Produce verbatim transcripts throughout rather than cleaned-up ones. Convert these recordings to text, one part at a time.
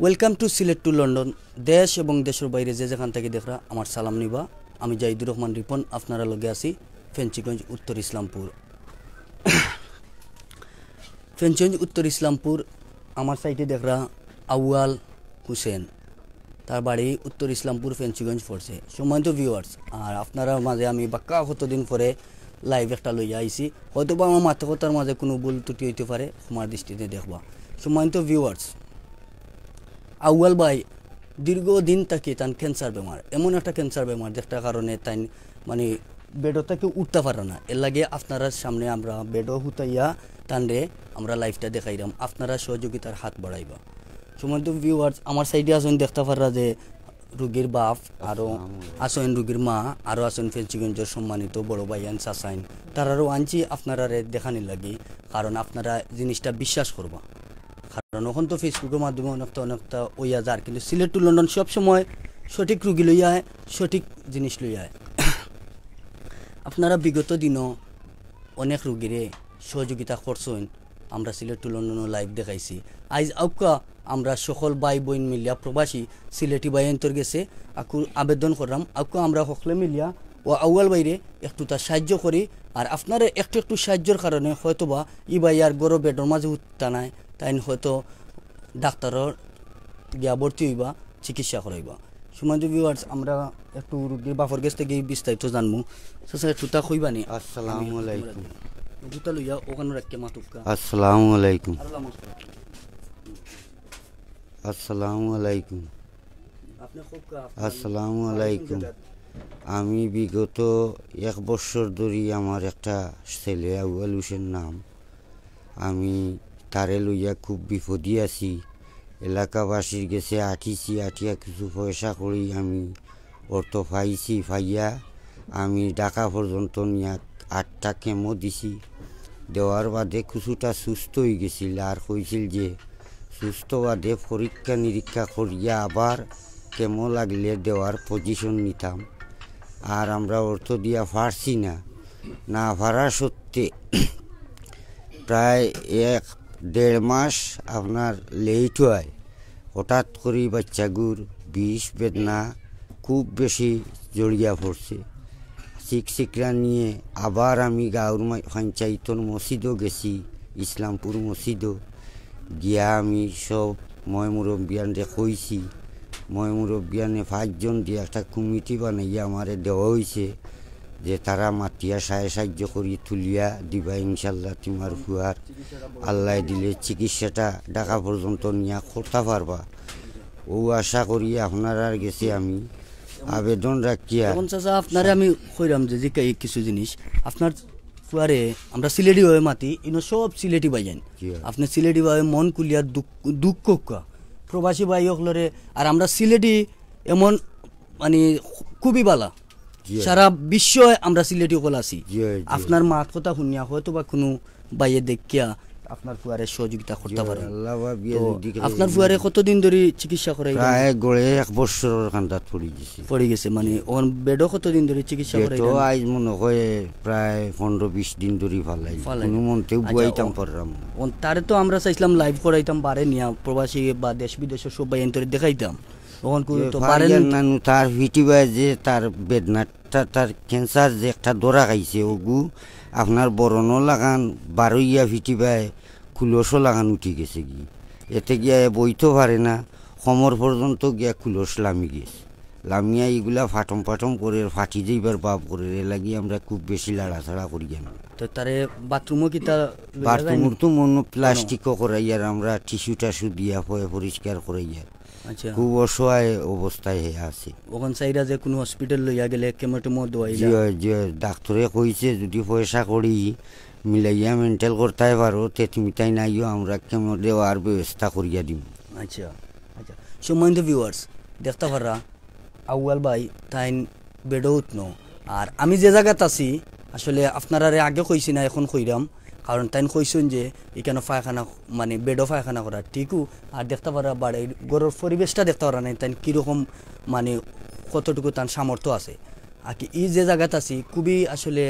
Welcome to Sylhet to London. দেশ এবং দেশর বাইরে যে যেখান থাকি দেখরা, আমার সালাম নিবা। আমি জাহিদুর রহমান রিপন, আপনারার লগে আছি ফেঞ্চুগঞ্জ, উত্তর ইসলামপুর। ফেঞ্চুগঞ্জ, উত্তর ইসলামপুর। আমার সাইডে দেখরা আউয়াল হোসেন, তার বাড়ি উত্তর ইসলামপুর, ফেঞ্চুগঞ্জ পড়ছে। সম্মানিত ভিউয়ার্স, আর আপনারার মাঝে আমি বাক্কা কতদিন পরে live একটা লইয়া আইছি। হয়তো বা আমার মাতে কথার মাঝে কুনু ভুল ত্রুটি অইতে পারে, ক্ষমার দৃষ্টিতে দেখবা। সম্মানিত ভিউয়ার্স, আউয়াল ভাই দীর্ঘদিন থাকি তান ক্যান্সার বেমার, এমন একটা ক্যান্সার বেমার যেটার কারণে তাইন মানে বেডো থাকি উঠতা পাররা না। এর লাগি আপনারার সামনে আমরা বেডো হুতাইয়া তানরে আমরা live টা দেখাইরাম, আপনারা সহযোগিতার হাত বাড়াইবা। সম্মানিত ভিউয়ার্স, আমার সাইডে আছইন, দেখতা পাররা যে রুগীর বাপ, আরো আছইন রুগীর মা, আরো আছইন ফেঞ্চুগঞ্জর সম্মানিত বড় ভাইয়াইন চাচাইন। তারারও আনছি আপনারারে দেখানির লাগি, কারণ আপনারা জিনিসটা বিশ্বাস করবা। কারণ অখন তো Facebook-র মাধ্যমে অনেকটা অনেকটা অইয়া যার, কিন্তু সিলেট to লন্ডন সব সময় সঠিক রুগী লইয়া আয়, সঠিক জিনিস লইয়া আয়। আপনারা বিগত দিনও অনেক রুগীরে সহযোগিতা করছইন, আমরা সিলেট to লন্ডনও live দেখাইছি। আইজ আউক্কা আমরা সকল ভাই বইন মিলিয়া প্রবাসী সিলেটি ভাইয়াইন্তর গেছে আকু আবেদন কররাম, আউক্কা আমরা হকলে মিলিয়া ও আউয়াল ভাইরে একটু তার সাহায্য করি। আর আপনারা একটু একটু সাহায্যর কারণে হয়তোবা ই ভাইয়ার ঘরো বেডর মাঝে উঠতা নায়, তাইন হয়তো ডাক্তারর গিয়া ভর্তি অইবা, চিকিৎসা করাইবা। সম্মানিত ভিউয়ার্স, আমরা একটু রুগীর বাপর গেছ থাকি বিস্তারিত জানমু। চাচা, একটু তা কইবা নি? আসসালামু আলাইকুম। জুতা লইয়া অখানো রাখিয়া মাতুক্কা। আসসালামু আলাইকুম। আর লামা। আসসালামু আলাইকুম। আপনি কউক্কা, আপনার আসসালামু আলাইকুম। আমি বিগত এক বছর ধরি আমার একটা ছেলে, আউয়াল হোসেন নাম, আমি তারে লইয়া খুব বিপদে আছি। এলাকাবাসীর গেছে আটিছি, আটিয়া কিছু পয়সা করি আমি অর্থ পাইছি, পাইয়া আমি ঢাকা পর্যন্ত নিয়া আটটা কেমো দিছি। দেওয়ার বাদে কিছুটা সুস্থ অইগেছিল, আর কইছিল যে সুস্থ বাদে পরীক্ষা নিরীক্ষা করিয়া আবার কেমো লাগলে দেওয়ার পজিশন নিতাম। আর আমরা অর্থ দিয়া পারছি না, না পারা সত্ত্বে প্রায় এক দেড় মাস আপনার লেট হয়। হঠাৎ করি বাচ্চাগুর বিষ বেদনা খুব বেশি জড়িয়া পড়ছে। চিকচিকরা নিয়ে আবার আমি গাঁওর মা-, পঞ্চায়েতর মসজিদও গেছি, ইসলামপুর মসজিদও গিয়া আমি সব ময় মুরব্বিয়ানরে কইছি। ময় মুরব্বিয়ানে পাঁচজন দিয়া একটা কমিটি বানাইয়া আমারে দেওয়া অইছে, যে তারা মাতিয়া সায় সাহায্য করি তুলিয়া দিবা ইনশাল্লাহ। তুমার ফুয়ার আল্লায় দিলে চিকিৎসাটা ঢাকা পর্যন্ত নিয়া করতা পারবা। ও আশা করি আপনারার গেছে আমি আবেদন রাখিয়া। এখন চাচা, আপনারে আমি কইরাম যে জিকাই কিছু জিনিস। আপনার ফুয়ারে আমরা সিলেটি ভাবে মাতি, ইনো সব সিলেটি ভাইয়াইন। জি। আপনে সিলেটি ভাবে মন খুলিয়া দুঃখ, দুঃখ কউক্কা। প্রবাসী ভাই অকলরে, আর আমরা সিলেটি এমন মানে খুবই বালা। জি। সারা বিশ্বয় আমরা সিলেটি অকল আছি। জি, জি। আপনার মাত কথা হুনিয়া হয়তো বা কুনু ভাইয়ে দেখিয়া আপনার ফুয়ারে সহযোগিতা করতা পারে। আল্লাহ বা বিয়া তো যদি করে আপনার ফুয়ারে কতদিন ধরি চিকিৎসা করাই? প্রায় গড়ে এক বছরর কান্দাত পড়ি গেছে। পড়ি গেছে, মানে, অখন বেডো কতদিন ধরি চিকিৎসা করাই? বেডো আইজ মনে হয় প্রায় পনেরো বিশ দিন ধরি ফালাই। ফালাই। কুনু মন্তে আচ্ছা, বুয়াইতাম ও-, পারলাম না। অখন তারে তো আমরা চাইছিলাম live করাইতাম, বারে নিয়া প্রবাসী বা দেশ বিদেশর সব ভাইয়াইন্তরে দেখাইতাম। অখন কুনু তো পারেন নানু, তার পিঠিবায় যে তার বেদনাটা, তার ক্যান্সার যে একটা ধরা খাইছে, ওগু আপনার বরণও লাগান বারইয়া পিঠিবায় কুলসও লাগান উঠি গেছে গি। এতে গিয়া এ বইতো পারে না, কোমর পর্যন্ত গিয়া কুলস লামি গেছে। লামিয়া ইগুলা ফাটম ফাটম করের, ফাটি যাইবার ভাব করের, এর লাগি আমরা খুব বেশি লাড়াচাড়া করি না। তো তারে বাথরুমও কিতা লইয়া যায়নি? বাথরুমর তো মনো প্লাস্টিকও করাইয়ার, আমরা টিস্যু টাস্যু দিয়া পয় পরিষ্কার করাইয়ার। আচ্ছা। খুব অসহায় অবস্থায় হে আছে। অখন চাইরা যে কুনু হসপিটাল লইয়া গেলে কেমো টেমো দেওয়াইলা? জি অয়, জি অয়। ডাক্তরে কইছে যদি পয়সা করি মিলাইয়া মেন্টাল করতায় পারো, তে তুমি তাইন আইও, আমরা কেমো দেওয়ার ব্যবস্থা করিয়া দিমু। আচ্ছা, আচ্ছা। সম্মানিত ভিউয়ার্স, দেখতা পাররা আউয়াল ভাই তাইন বেডো উঠনো। আর আমি যে জাগাত আছি, আসলে আপনারারে আগে কইছি না, এখন কইরাম, কারণ তাইন কইছইন যে ইকানো পায়খানা, মানে, বেডো পায়খানা করা ঠিকউ, আর দেখতা পাররা বাড়ির ঘরর পরিবেশটা দেখতা পাররা নায়, তাইন কিরকম, মানে, কতটুকু তান সামর্থ্য আছে। আর কি, ই যে জাগাত আছি, খুবই আসলে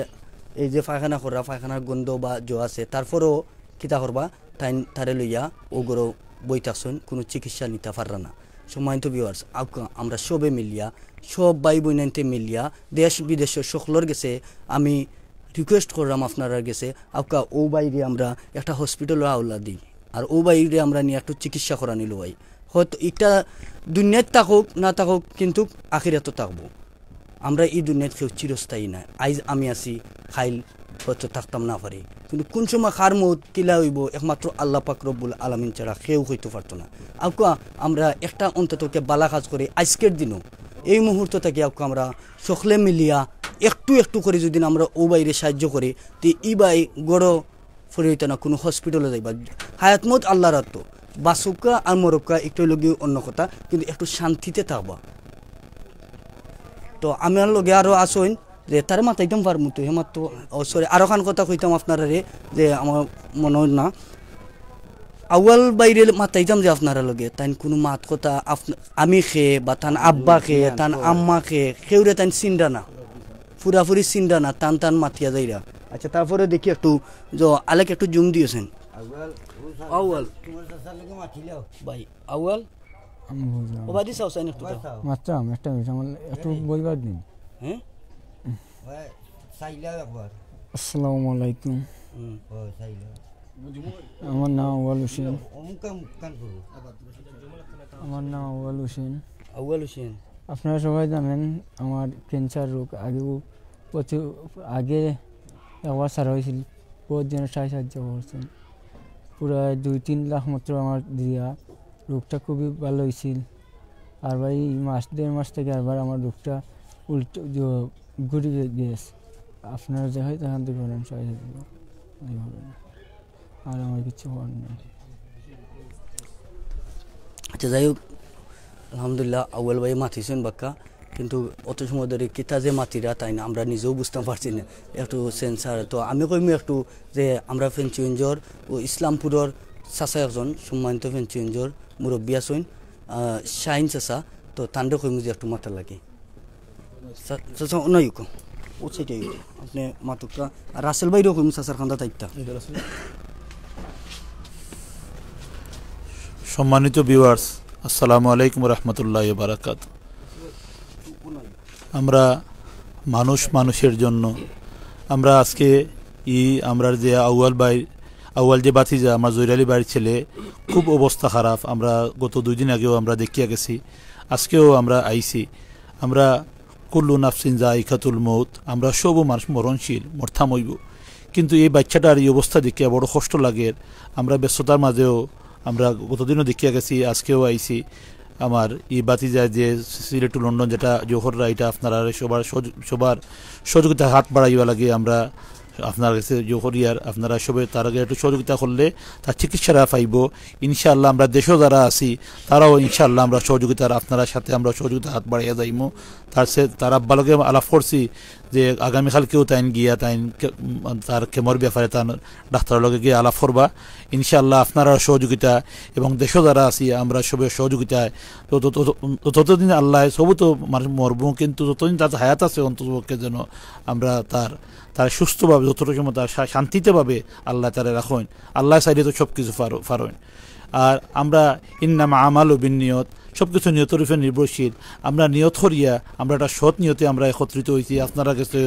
এই যে পায়খানা করা, পায়খানার গন্ধ বা জ আছে, তারপরেও কিতা করবা, তাইন তারে লইয়া ও ঘরো বই থাকছইন, কুনু চিকিৎসা নিতা পাররা না। সম্মানিত ভিউয়ার্স, আউক্কা আমরা সবে মিলিয়া, সব ভাই বইনাইন্তে মিলিয়া, দেশ বিদেশর সকলর গেছে আমি রিকোয়েস্ট কররাম আপনারার গেছে, আউক্কা অউ ভাইরে আমরা একটা হসপিটালর হাওলা দেই, আর অউ ভাইরে আমরা নিয়া একটু চিকিৎসা করানি লই। হয়তো ইটা দুনিয়াত থাকউক না থাকউক, কিন্তু আখিরাতো থাকবো। আমরা ই দুনিয়াত কেউ চিরস্থায়ী নায়। আইজ আমি আছি, কাইল হয়তো থাকতাম না পারি, কিন্তু কুন সময় কার মউত কিলা অইবো, একমাত্র আল্লাহ পাক রব্বুল আলামিন ছাড়া কেউ কইতো পারতো না। আউক্কা আমরা একটা অন্ততপক্ষে বালা কাজ করি আইজকের দিনও, এই মুহূর্ত থাকি আউক্কা আমরা সকলে মিলিয়া একটু একটু করি যুদি আমরা অউ ভাইরে সাহায্য করি, তে ই ভাই গড়ো ফিরি অইতা না, কুনু হসপিটালো যাইবা। হায়াত মউত আল্লাহর আতো, বাচউক্কা আর মরউক্কা একটু অইলো গি অন্য কথা, কিন্তু একটু শান্তিতে থাকবা। তো আমার লগে আরো আছইন, যে তারে মাতাইতাম পারমু তো, হেমাত্র, ও সরি, আরো খান কথা কইতাম আপনারারে, যে আমার মনো না, আউয়াল ভাইরে মাতাইতাম যে আপনারার লগে, তাইন কুনু মাত কথা আফন-, আমি কে বা তান আব্বা কে, তান আম্মা কে, কেউরে তাইন চিনরা না, পুরাপুরি চিনরা না, তান তান মাতিয়া যাইরা। আচ্ছা, তারপরে দেখি একটু, যে আলেক একটু জুম দিয়েছেন। আউয়াল, আউয়াল। ভাই, আউয়াল। আমি বুঝলাম। ও বাদি চাও, চাইন একটু চাও। মারতাম, একটা মিনিট, আমার একটু বইবার দিন। হ্যাঁ? ভাই, চাইলাও একবার। আসসালামু আলাইকুম। হুম। ও, চাইলাও। আমার নাম আউয়াল হোসেন। অমুক কাম, কাম করবো। আমার নাম আউয়াল হোসেন। আউয়াল হোসেন। আপনারা সবাই জানেন, আমার ক্যান্সার রোগ আগেও প্রচুর, আগে একবার সারা অইছিল, বহুত জনে সাহায্য করছেন। পুরা দুই তিন লাখ মাত্র আমার দিয়া রোগটা খুবই ভালো অইছিল। আর ভাই, এই মাস, দেড় মাস থাকি আবার আমার রোগটা উল্টো, যে, ঘুরি গে-, গেছে। আপনারা যে হয় তখন তো করেন, সাহায্য করবেন। এই হবে না। আর আমার কিছু করার নেই। আচ্ছা, যাই হোক, আলহামদুলিল্লাহ, আউয়াল ভাই মাতিছেন বাক্কা, কিন্তু অত সময় ধরে কিতা যে মাতিরা তাইন আমরা নিজেও বুঝতাম পারছি না। একটু সেন্সার তো আমি কইমু একটু যে আমরা ফেঞ্চুগঞ্জর ও ইসলামপুরর চাচা একজন সম্মানিত ফেঞ্চুগঞ্জর মুরব্বী আছইন, আহ, শাহিন চাচা, তো তানরে কইমু যে একটু মাতার লাগি। চা-, চাচা, অনো আউক্কা। ও সাইডে আউক্কা। আপনে মাতুক্কা। আর রাসেল ভাইরেও কইমু চাচার কান্দাত আইতা। সম্মানিত ভিউয়ার্স, আসসালামু আলাইকুম ওয়া রাহমাতুল্লাহি ওয়া বারাকাতুহু। আমরা মানুষ মানুষের জন্য, আমরা আজকে ই, আমরার যে আউয়াল ভাই, আউয়াল যে ভাতিজা, আমার জহির আলী ভাইর ছেলে, খুব অবস্থা খারাপ। আমরা গত দুই দিন আগেও আমরা দেখিয়া গেছি, আজকেও আমরা আইছি। আমরা কুল্লু নাফসিন যায়িকাতুল মউত, আমরা সবও মানুষ মরণশীল, মরতাম অইবো। কিন্তু এই বাচ্চাটার এই অবস্থা দেখিয়া বড় কষ্ট লাগের। আমরা ব্যস্ততার মাঝেও, আমরা গতদিনও দেখিয়া গেছি, আজকেও আইছি। আমার এই ভাতিজা যে সিলেট টু লন্ডন যেটা জহররা, এটা আপনারা সবার সহযোগ-, সবার সহযোগিতা হাত বাড়াইবার লাগি আমরা আপনার কাছে জোর করি, আর আপনারা সবে তার আগে একটু সহযোগিতা করলে তার চিকিৎসাটা পাইবো। ইনশাআল্লাহ আমরা দেশও যারা আছি তারাও ইনশাআল্লাহ আমরা সহযোগিতার, আপনারা সাথে আমরা সহযোগিতা হাত বাড়াইয়া যাইমু। তার সে, তার আব্বার লগে আলাপ করছি যে আগামীকালকেও তাইন গিয়া তাইন কে-, উম, তার কেমোর ব্যাপারে তার ডাক্তারর লগে গিয়া আলাপ করবা। ইনশাআল্লাহ আপনারা সহযোগিতা এবং দেশও যারা আছি আমরা সবে সহযোগিতায় তো, তো, তো, তো, ততদিন আল্লাহ সবু তো মানুষ মরবো, কিন্তু যতদিন তার হায়াত আছে অন্ততপক্ষে যেন আমরা তার, তার সুস্থভাবে যতটুকু সময় তার শা-, শান্তিতে ভাবে আল্লাহ তারে রাখইন। আল্লাহ চাইলে তো সব কিছু পারো-, পারইন। আর আমরা ইন্নামা আমালু বিন নিয়ত, সব কিছু নিয়তর উপরে নির্ভরশীল। আমরা নিয়ত করিয়া, আমরা একটা সৎ নিয়তে আমরা একত্রিত অইছি। আপনারা গেছে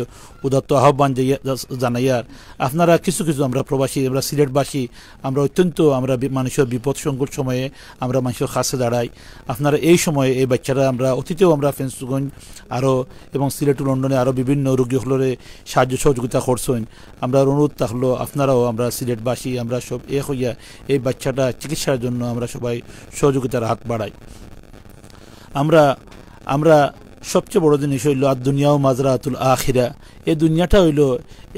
উদাত্ত আহ্বান জাইয়া-, জানাইয়ার। আপনারা কিছু কিছু আমরা প্রবাসী, আমরা সিলেটবাসী, আমরা অত্যন্ত আমরা বি-, মানুষের বিপদ সংকট সময়ে আমরা মানুষের কাছে দাঁড়াই। আপনারা এই সময়ে এই বাচ্চারা আমরা অতীতেও আমরা ফেঞ্চুগঞ্জ আরও এবং সিলেট টু লন্ডনে আরও বিভিন্ন রোগী হকলরে সাহায্য সহযোগিতা করছইন। আমরা অনুরোধ থাকলো আপনারাও আমরা সিলেটবাসী আমরা সব এক হইয়া এই বাচ্চাটা চিকিৎসার জন্য আমরা সবাই সহযোগিতার হাত বাড়াই। আমরা, আমরা সবচেয়ে বড় জিনিস হইল আর দুনিয়াও মাজরাতুল আখিরা। এই দুনিয়াটা হইল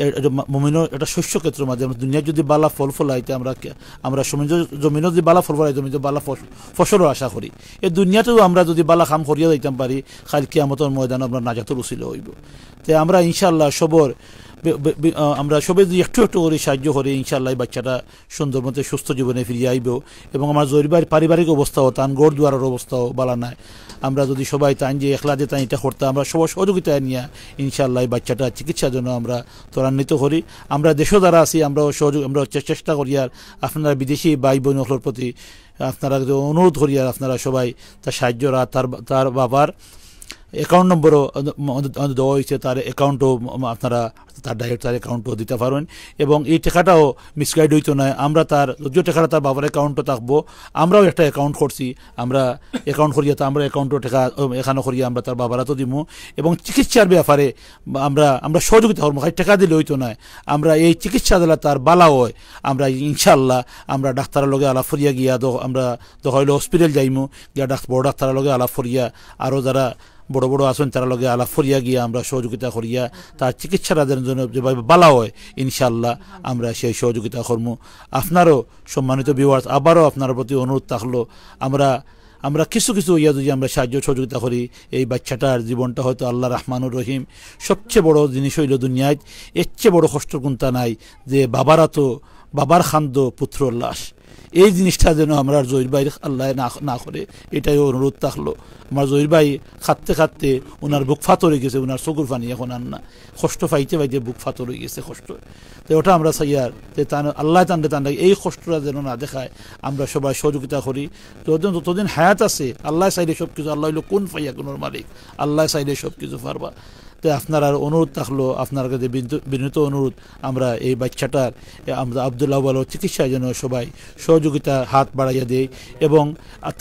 এ-, এটা মা-, মুমিনর একটা শস্য ক্ষেত্র মাঝে। আমরা দুনিয়া যদি বালা ফল ফলাইতে আমরা কে-, আমরা সমাজ জমিনও যদি বালা ফল ফলাই, জমিতে বালা ফস-, ফসলও আশা করি। এই দুনিয়াতেও আমরা যদি বালা কাম করিয়া যাইতাম পারি, কাইল কিয়ামতর ময়দানে আমরা নাজাতর উসিলা হইব। তে আমরা ইনশাআল্লাহ সবর বে-, বে-, বে-, আহ, আমরা সবে যদি একটু একটু করে সাহায্য করি, ইনশাআল্লাহ এই বাচ্চাটা সুন্দর মতো সুস্থ জীবনে ফিরিয়া আইব। এবং আমার জরিবার পারিবারিক অবস্থাও, তান ঘর দুয়ারের অবস্থাও বালা নাই। আমরা যদি সবাই তান যে একলা যে তান এটা করতাম, আমরা সবার সহযোগিতায় নিয়ে ইনশাআল্লাহ এই বাচ্চাটা চিকিৎসার জন্য আমরা সম্মানিত করি। আমরা দেশো যারা আছি, আমরাও সহযোগ, আমরা চে-, চেষ্টা করিয়ার, আপনারা বিদেশি ভাই বোন অকলর প্রতি আপনারা যে অনুরোধ করিয়ার, আপনারা সবাই তার সাহায্যর হাত, তার, তার বাবার অ্যাকাউন্ট নম্বরও দেওয়া অইছে, তার অ্যাকাউন্টও আপনারা তার ডাইরেক্ট তার অ্যাকাউন্টও দিতা পারইন। এবং এই টেকাটাও মিসগাইড অইতো নায়। আমরা তার, যদিও টেকাটা তার বাবার অ্যাকাউন্টও থাকবো, আমরাও একটা অ্যাকাউন্ট করছি, আমরা অ্যাকাউন্ট করিয়া তো আমরা অ্যাকাউন্টও টেকা, ও, এখানো করিয়া আমরা তার বাবার আতো দিমু। এবং চিকিৎসার ব্যাপারে আমরা, আমরা সহযোগিতা করমু, খালি টেকা দিলে অইতো নায়। আমরা এই চিকিৎসা দিলা তার বালা অয়, আমরা ইনশাআল্লাহ আমরা ডাক্তারর লগে আলাপ করিয়া গিয়া দ-, আমরা দরকার অইলে হসপিটাল যাইমু, গিয়া ডাক-, বড় ডাক্তারর লগে আলাপ করিয়া, আরও যারা বড় বড় আছইন তারার লগে আলাপ করিয়া গিয়া আমরা সহযোগিতা করিয়া তার চিকিৎসাটা যেন, যেন যেভাবে বালা অয়, ইনশাআল্লাহ আমরা সেই সহযোগিতা করমু। আপনারও সম্মানিত ভিউয়ার্স, আবারও আপনার প্রতি অনুরোধ থাকলো, আমরা, আমরা কিছু কিছু অইয়া যদি আমরা সাহায্য সহযোগিতা করি, এই বাচ্চাটার জীবনটা হয়তো আল্লাহ রহমানুর রহিম। সবচেয়ে বড় জিনিস অইলো দুনিয়াত, এর চেয়ে বড় কষ্ট কুন্তা নাই, যে বাবার আতো, বাবার কান্দো পুত্রর লাশ। এই জিনিসটা যেন আমরার জহির ভাইর আল্লায় না, না করে, এটাই অনুরোধ থাকলো। আমার জহির ভাই কাঁদতে কাঁদতে ওনার বুক ফাতর অইগেছে, ওনার চকুর পানি এখন আর না, কষ্ট পাইতে পাইতে বুক ফাতর অইগেছে কষ্ট। তো ওটা আমরা চাইয়ার যে তান, আল্লায় তানরে, তানরে এই কষ্টটা যেন না দেখায়, আমরা সবাই সহযোগিতা করি। যতদিন, যতদিন হায়াত আছে, আল্লায় চাইলে সব কিছু, আল্লাহ অইলো কুন ফায়াকুনর মালিক, আল্লায় চাইলে সব কিছু পারবা। তে আপনারার অনুরোধ থাকলো, আপনার কাছে বিনীত, বিনীত অনুরোধ, আমরা এই বাচ্চাটার, এ, আমরা আব্দুল্লাহ ভালো চিকিৎসায় যেন সবাই সহযোগিতা হাত বাড়াইয়া দেই এবং,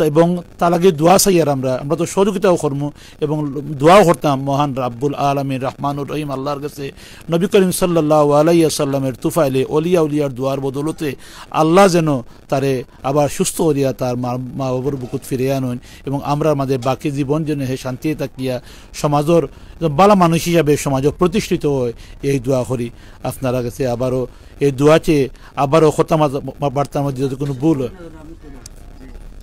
এবং তার লাগি দোয়া চাইয়ার আমরা, আমরা তো সহযোগিতাও করমু এবং দোয়াও করতাম মহান রাব্বুল আলামিন রহমানুর রহিম আল্লাহর কাছে, নবী করিম সাল্লাল্লাহু আলাইহি ওয়াসাল্লামের তুফাইলে অলিয়া উলিয়ার দোয়ার বদৌলতে আল্লাহ যেন তারে আবার সুস্থ করিয়া তার মা, মা বাবার বুকুত ফিরে আনইন এবং আমরার মাঝে বাকি জীবন যেন হে শান্তিতে থাকিয়া সমাজর একজন ভালা মানুষ হিসাবে সমাজে প্রতিষ্ঠিত অয়, এই দোয়া করি। আপনারা কাছে আবারও এই দোয়া চেয়ে আবারও কথা মা-, মা-, বার্তার মধ্যে যদি কোনো ভুল হয়।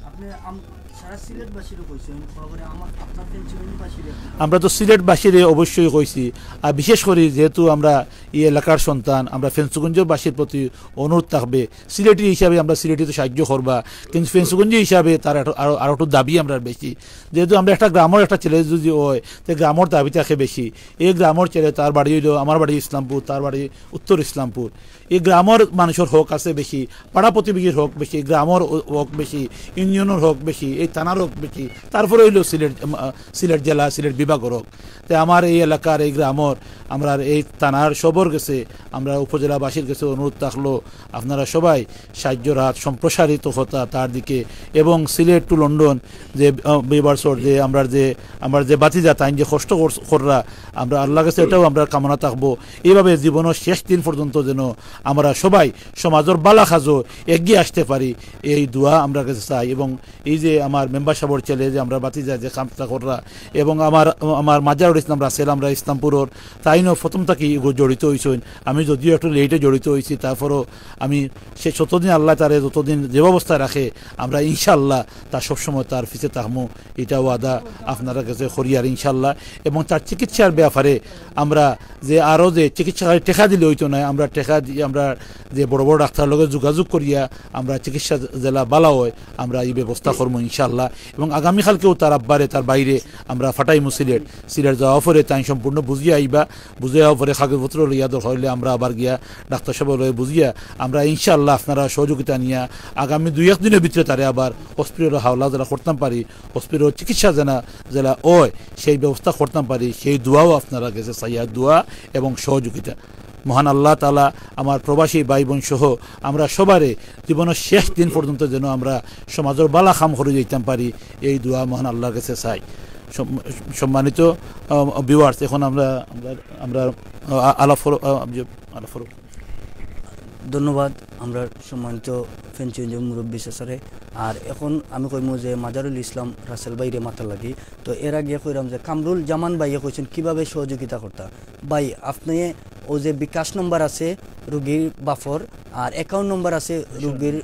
আপনি আম-, সারা সিলেটবাসীরও কইছেন, খবরে আমার, আপনার ফেঞ্চুগঞ্জবাসীরও আপনি আমরা তো সিলেটবাসীরে অবশ্যই কইছি, আর বিশেষ করি যেহেতু আমরা এই এলাকার সন্তান, আমরা ফেঞ্চুগঞ্জবাসীর প্রতি অনুরোধ থাকবে, সিলেটি হিসাবে আমরা সিলেটি তো সাহায্য করবা, কিন্তু ফেঞ্চুগঞ্জি হিসাবে তার একটু, আরো, আরো একটু দাবি আমরা বেশি। যেহেতু আমরা একটা গ্রামর একটা ছেলে যদি হয়, তো গ্রামর দাবি থাকে বেশি। এই গ্রামর ছেলে, তার বাড়ি অইলো, আমার বাড়ি ইসলামপুর, তার বাড়ি উত্তর ইসলামপুর। এই গ্রামর মানুষর হক আছে বেশি, পাড়া প্রতিবেশীর হক বেশি, গ্রামর হ-, হক বেশি, ইউনিয়নর হক বেশি, এই থানার হক বেশি, তারপরে অইলো সিলেট, আম, আ, সিলেট জেলা, সিলেট বিভাগর হক। তে আমার এই এলাকার, এই গ্রামর, আমরার এই থানার সবর গেছে, আমরা উপজেলাবাসীর গেছে অনুরোধ থাকলো, আপনারা সবাই সাহায্যর হাত সম্প্রসারিত কথা তার দিকে, এবং সিলেট to লন্ডন যে, আহ, বিবারসর যে, আমরা যে, আমরা যে বাতিজা তাইন যে কষ্ট কর-, কররা, আমরা আল্লাহর কাছে এটাও আমরা কামনা থাকবো। এইভাবে জীবনর শেষ দিন পর্যন্ত যেন আমরা সবাই সমাজর বালা কাজও এগিয়ে আসতে পারি, এই দোয়া আমরা কাছে চাই। এবং এই যে আমার মেম্বার সাহেবর ছেলে যে আমরা বাতিজা যে কামটা কররা, এবং আমার, আমার মাজারুল ইসলাম রাসেল, আমরা ইসলামপুরর, তাইনও প্রথম থাকি ইগু জড়িত অইছইন। আমি যদিও একটু লেটে জড়িত অইছি, তারপরও আমি সে যতদিন আল্লাহ তারে যতদিন যে অবস্থায় রাখে, আমরা ইনশাআল্লাহ তার সবসময় তার পিছে থাকমু, এটা ওয়াদা আপনারা কাছে করি। আর ইনশাআল্লাহ, এবং তার চিকিৎসার ব্যাপারে আমরা যে আরও যে চিকিৎসা টেকা দিলে অইতো নায়, আমরা টেকা দিয়ে আমরা যে বড় বড় ডাক্তার লগে যোগাযোগ করিয়া আমরা চিকিৎসা যেলা বালা অয়, আমরা এই ব্যবস্থা করমু ইনশাআল্লাহ। এবং আগামীকালকেও তার আব্বারে, তার বাইরে আমরা ফাটাইমু সিলেট। সিলেট যাওয়া পরে তাই সম্পূর্ণ বুঝিয়া আইবা, বুঝিয়া আওয়া পরে কাগজপত্র লইয়া দরকার অইলে আমরা আবার গিয়া ডাক্তার সাহেব লইয়া বুঝিয়া আমরা ইনশাআল্লাহ আপনারা সহযোগিতা নিয়া আগামী দুই এক দিনের ভিতরে তারে আবার হসপিটালর হাওলা যেলা করতাম পারি, হসপিটালর চিকিৎসা যেনা, যেলা অয়, সেই ব্যবস্থা করতাম পারি, সেই দোয়াও আপনারা কাছে চাইয়া, দোয়া এবং সহযোগিতা। মহান আল্লাহ তাআলা আমার প্রবাসী ভাই বোন সহ আমরা সবারে জীবনর শেষ দিন পর্যন্ত যেন আমরা সমাজর বালা কাম করি যাইতাম পারি, এই দোয়া মহান আল্লাহর কাছে চাই। সম-, সম্মানিত, আহ, ভিউয়ার্স, এখন আমরা, আমরা, আমরা, আহ, আলাপ ফলো-, আহ, যে, আলাপ ফলো- ধন্যবাদ আমরা সম্মানিত ফেঞ্চুগঞ্জ মুরব্বী চাচারে। আর এখন আমি কইমু যে মাজারুল ইসলাম রাসেল ভাইরে মাতার লাগি। তো এর আগে কইরাম যে কামরুল জামান ভাইয়ে কইছেন কিভাবে সহযোগিতা করতা। ভাই, আপনি ও যে বিকাশ নম্বর আছে রুগীর বাফর, আর অ্যাকাউন্ট নম্বর আছে রুগীর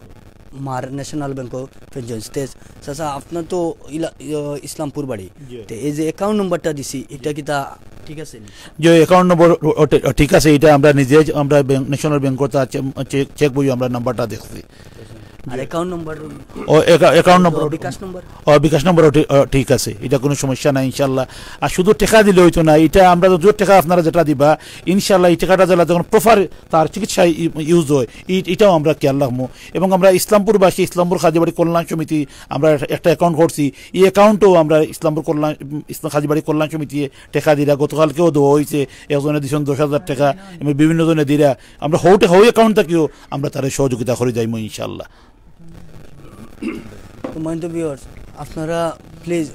মার, ন্যাশনাল ব্যাংক অফ ফেঞ্চুগঞ্জ। তে চাচা, আপনার তো ইলা-, ইয়ো, ইসলামপুর বাড়ি। জি। তে এই যে অ্যাকাউন্ট নম্বরটা দিছি, এটা কিতা ঠিক আছে নি? যে অ্যাকাউন্ট নম্বর ও-, ও-, ঠিক আছে, এটা আমরা নিজে, আমরা ব্যাংক, ন্যাশনাল ব্যাংক করতে চে-, চে-, চেক বই আমরা নাম্বারটা দেখছি। আর জি। Account number? ও, অ্যাকা-, অ্যাকাউন্ট নম্বর? বিকাশ নম্বর? ও, বিকাশ নম্বরও ঠি-, ও, ঠিক আছে, ইটা কুনু সমস্যা নাই ইনশাআল্লাহ। আর শুধু টেকা দিলে অইতো না, ইটা আমরা যত টেকা আপনারা যেটা দিবা, ইনশাআল্লাহ ই টেকাটা যেলা যখন প্রপার তার চিকিৎসায় ই-, ইউজ অয়, ই-, ইটাও আমরা খেয়াল রাখমু। এবং আমরা ইসলামপুরবাসী, ইসলামপুর কাজীবাড়ি কল্যাণ সমিতি, আমরা একটা অ্যাকাউন্ট করছি, ই অ্যাকাউন্টও আমরা ইসলামপুর কল্যাণ, ইসলাম কাজীবাড়ি কল্যাণ সমিতিয়ে টেকা দিরা, গতকালকেও দেওয়া অইছে, একজনে দিছইন দশ হাজার টেকা, এবং বিভিন্ন জনে দিরা। আমরা হউ টেকা, হউ অ্যাকাউন্ট থাকিও আমরা তারে সহযোগিতা করি যাইমু ইনশাআল্লাহ। সম্মানিত ভিউয়ার্স, আপনারা প্লিজ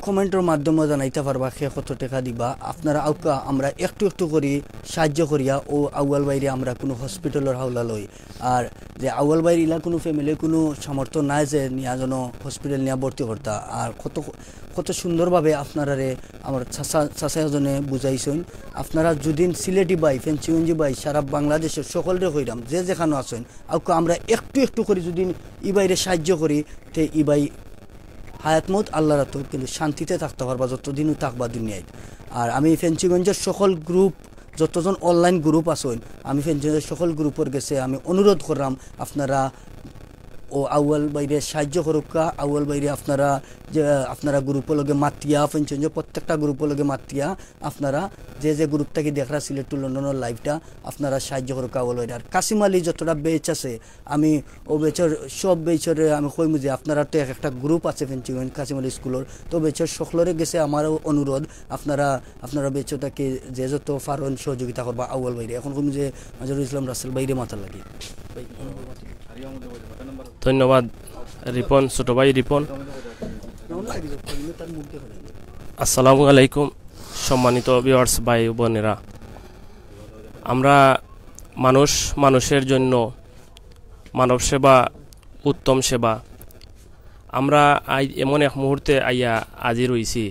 কমেন্টর মাধ্যমে জানাইতা পারবা কে কত টেকা দিবা। আপনারা আউক্কা আমরা একটু একটু করি সাহায্য করিয়া অউ আউয়াল ভাইরে আমরা কুনু হসপিটালর হাওলা লই। আর যে আউয়াল ভাইর ইলা কুনু ফ্যামিলির কুনু সামর্থ্য নাই যে নিয়া যেন হসপিটাল নিয়া ভর্তি করতা। আর কত, কত সুন্দরভাবে আপনারারে আমার চাচা, চাচা এজনে বুঝাইছইন। আপনারা যুদি সিলেটি ভাই, ফেঞ্চুগঞ্জি ভাই, সারা বাংলাদেশর সকলরে কইরাম, যে যেখানো আছইন, আউক্কা আমরা একটু একটু করি যুদি ই ভাইরে সাহায্য করি, তে ই ভাই হায়াত মউত আল্লাহর আতো, কিন্তু শান্তিতে থাকতা পারবা যতদিনও থাকবা দুনিয়াত। আর আমি ফেঞ্চুগঞ্জর সকল গ্রুপ, যতজন অনলাইন গ্রুপ আছইন, আমি ফেঞ্চুগঞ্জর সকল গ্রুপর গেছে আমি অনুরোধ কররাম, আপনারা অউ আউয়াল ভাইরে সাহায্য করউক্কা। আউয়াল ভাইরে আপনারা যে, আপনারা গ্রুপর লগে মাতিয়া, ফেঞ্চুগঞ্জর প্রত্যেকটা গ্রুপর লগে মাতিয়া, আপনারা যে যে গ্রুপ থাকি দেখরা সিলেট to লন্ডনর লাইভটা, আপনারা সাহায্য করউক্কা আউয়াল ভাইরে। আর কাসিম আলী যতটা ব্যাচ আছে, আমি অউ ব্যাচর সব ব্যাচরে আমি কইমু যে আপনারা তো এক একটা গ্রুপ আছে ফেঞ্চুগঞ্জ কাসিম আলী স্কুলর, তো ব্যাচর সকলরে গেছে আমার অনুরোধ, আপনারা, আপনারা ব্যাচর থাকি যে যত পারইন সহযোগিতা করবা আউয়াল ভাইরে। এখন কইমু যে মাজহারুল ইসলাম রাসেল ভাইরে মাতার লাগি। ধন্যবাদ রিপন, ছোট ভাই রিপন। আসসালামু আলাইকুম, সম্মানিত ভিউয়ার্স ভাই বোনেরা, আমরা মানুষ মানুষের জন্য, মানব সেবা উত্তম সেবা। আমরা আই এমন এক মুহূর্তে আইয়া হাজির অইছি,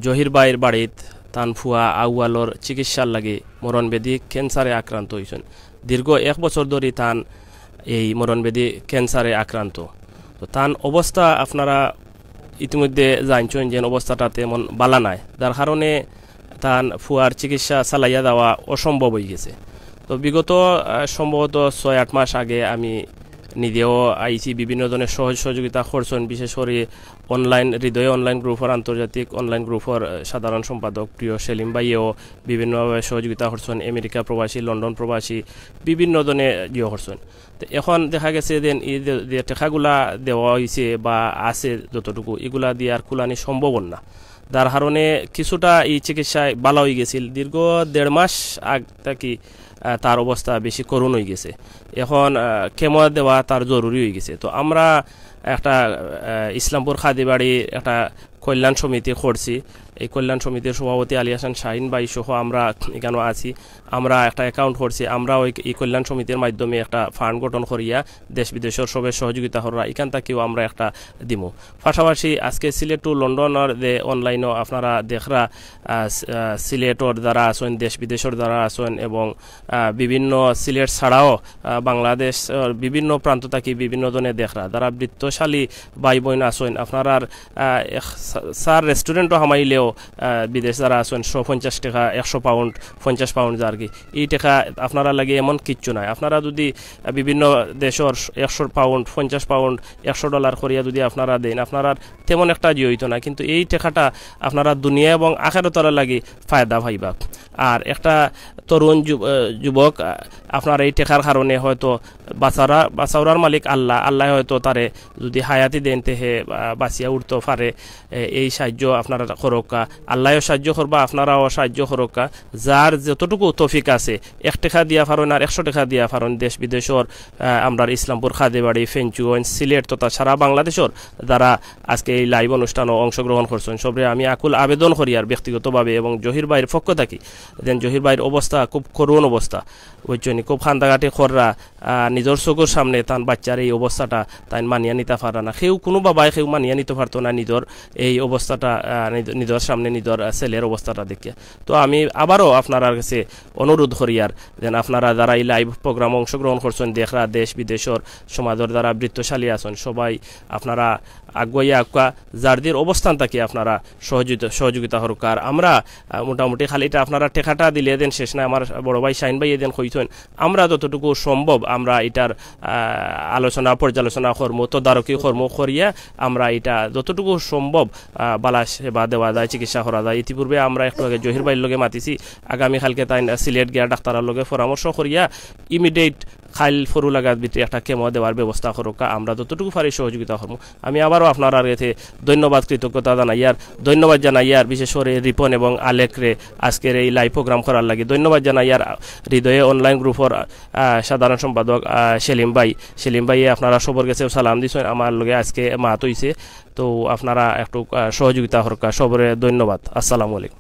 জহির ভাইর বাড়িত তান ফুয়া আউয়ালর চিকিৎসার লাগি মরণব্যাধি ক্যান্সারে আক্রান্ত অইছইন। দীর্ঘ এক বছর ধরি তান এই মরণব্যাধি ক্যান্সারে আক্রান্ত। তো তান অবস্থা আপনারা ইতিমধ্যে জানছইন যে অবস্থাটা তেমন বালা নায়, যার কারণে তান ফুয়ার চিকিৎসা চালাইয়া যাওয়া অসম্ভব অইগেছে। তো বিগত, আহ, সম্ভবত ছয় আট মাস আগে আমি নিজেও আইছি, বিভিন্ন জনে সহজ সহযোগিতা করছইন, বিশেষ করি অনলাইন, হৃদয় অনলাইন গ্রুপর, আন্তর্জাতিক অনলাইন গ্রুপর, আহ, সাধারণ সম্পাদক প্রিয় সেলিম ভাইয়েও বিভিন্নভাবে সহযোগিতা করছইন, আমেরিকা প্রবাসী, লন্ডন প্রবাসী, বিভিন্ন জনে ইয়ে করছইন। তো এখন দেখা গেছে যে এই যে, যে টেকাগুলা দেওয়া অইছে বা আছে যতটুকু, ইগুলা দিয়া আর কুলানি সম্ভব না, যার কারণে কিছুটা এই চিকিৎসায় বালা অইগেছিল। দীর্ঘ দেড় মাস আগ থাকি, আহ, তার অবস্থা বেশি করুণ অইগেছে। এখন, আহ, কেমো দেওয়া তার জরুরি অইগেছে। তো আমরা একটা, আহ, ইসলামপুর কাজীবাড়ি একটা কল্যাণ সমিতি করছি। এই কল্যাণ সমিতির সভাপতি আলী হাসান শাহিন ভাই সহ আমরা ইখানো আছি। আমরা একটা অ্যাকাউন্ট করছি। আমরা ওই, এই কল্যাণ সমিতির মাধ্যমে একটা ফান্ড গঠন করিয়া দেশ বিদেশর সবে সহযোগিতা কররা, ইখান থাকিও আমরা একটা দিমু। পাশাপাশি আজকে সিলেট to লন্ডনর যে অনলাইনও আপনারা দেখরা, আহ, স-, আহ, সিলেটর যারা আছইন, দেশ বিদেশর যারা আছইন এবং, আহ, বিভিন্ন সিলেট ছাড়াও, আহ, বাংলাদেশ, আহ, বিভিন্ন প্রান্ত থাকি বিভিন্ন জনে দেখরা, যারা বিত্তশালী ভাই বোন আছইন, আপনারার, আহ, এক সা-, সার রেস্টুরেন্টও হামাইলেও, আহ, বিদেশ যারা আছইন, শো পঞ্চাশ টেকা, একশো পাউন্ড, পঞ্চাশ পাউন্ড যার কি, এই টেকা আপনারা লাগি এমন কিচ্ছু নাই। আপনারা যদি, আহ, বিভিন্ন দেশর একশো পাউন্ড, পঞ্চাশ পাউন্ড, একশো ডলার করিয়া যদি আপনারা দেইন, আপনারার তেমন একটা জি অইতো না, কিন্তু এই টেকাটা আপনারা দুনিয়া এবং আখেরাতর লাগি ফায়দা পাইবা। আর একটা তরুণ যুব-, আহ, যুবক, আহ, আপনার এই টেকার কারণে হয়তো বাচারা-, বাচাওরার মালিক আল্লাহ, আল্লাহ হয়তো তারে যদি হায়াতি দেইন তে হে, আহ, বাচিয়া উঠতো পারে। এ, এই সাহায্য আপনারা করউক্কা, আল্লায়ও সাহায্য করবা, আপনারাও সাহায্য করউক্কা। যার যতটুকু তৌফিক আছে, এক টেকা দিয়া পারইন আর একশো টেকা দিয়া পারইন, দেশ বিদেশর, আহ, আমরার ইসলামপুর, কাজীবাড়ি, ফেঞ্চুগঞ্জ, সিলেট তথা সারা বাংলাদেশর যারা আজকে এই লাইভ অনুষ্ঠানো অংশগ্রহণ করছইন, সবরে আমি আকুল আবেদন করিয়ার ব্যক্তিগতভাবে এবং জহির ভাইর পক্ষ থাকি, যেন জহির ভাইর অবস্থা খুব করুণ অবস্থা, বুঝছইন নি, খুব কান্দাকাটি কররা, আহ, নিজর চকুর সামনে তান বাচ্চার এই অবস্থাটা তাইন মানিয়া নিতা পাররা না। কেউ, কুনু বাবায় কেউ মানিয়া নিতো পারতো না নিজর এই অবস্থাটা, আহ, নিজ-, নিজর সামনে নিজর, আহ, ছেলের অবস্থাটা দেখিয়া। তো আমি আবারও আপনারার কাছে অনুরোধ করিয়ার, যেন আপনারা যারা এই live program অংশগ্রহণ করছেন, দেখরা দেশ বিদেশর সমাজর যারা বৃত্তশালী আছেন, সবাই আপনারা আগুয়াইয়া আউক্কা যার যার অবস্থান থাকি আপনারা সহযোগিতা, সহযোগিতা করুক্কা। আর আমরা, আহ, মোটামুটি খালি এটা আপনারা টেকাটা দিলে যেন শেষ না। আমার বড় ভাই শাহিন ভাই এদিন কইছেন, আমরা যতটুকু সম্ভব আমরা এটার, আহ, আলোচনা পর্যালোচনা করমু, তদারকি করমু, করিয়া আমরা এটা যতটুকু সম্ভব, আহ, বালা সেবা দেওয়া যায়, চিকিৎসা করা যায়। ইতিপূর্বে আমরা একটু আগে জহির ভাইর লগে মাতিছি, আগামীকালকে তাইন সিলেট গিয়া ডাক্তারর লগে পরামর্শ করিয়া immediate খাইল ফরু লাগাত ভিতরে একটা chemo দেওয়ার ব্যবস্থা করুক্কা। আমরা যতটুকু পারি সহযোগিতা করমু। আমি আবারও আপনারার কাছে ধন্যবাদ, কৃতজ্ঞতা জানাইয়ার, ধন্যবাদ জানাইয়ার, বিশেষ করে রিপন এবং আলেকরে আজকের এই live program করার লাগি ধন্যবাদ জানাইয়ার, হৃদয়ে online groupর, আহ, সাধারণ সম্পাদক, আহ, সেলিম ভাই, সেলিম ভাইয়ে আপনারা সবর কাছেও সালাম দিছেন, আমার লগে আজকে মাত হইছে। তো আপনারা একটু, আহ, সহযোগিতা করুক্কা, সবরে ধন্যবাদ। আসসালামু আলাইকুম।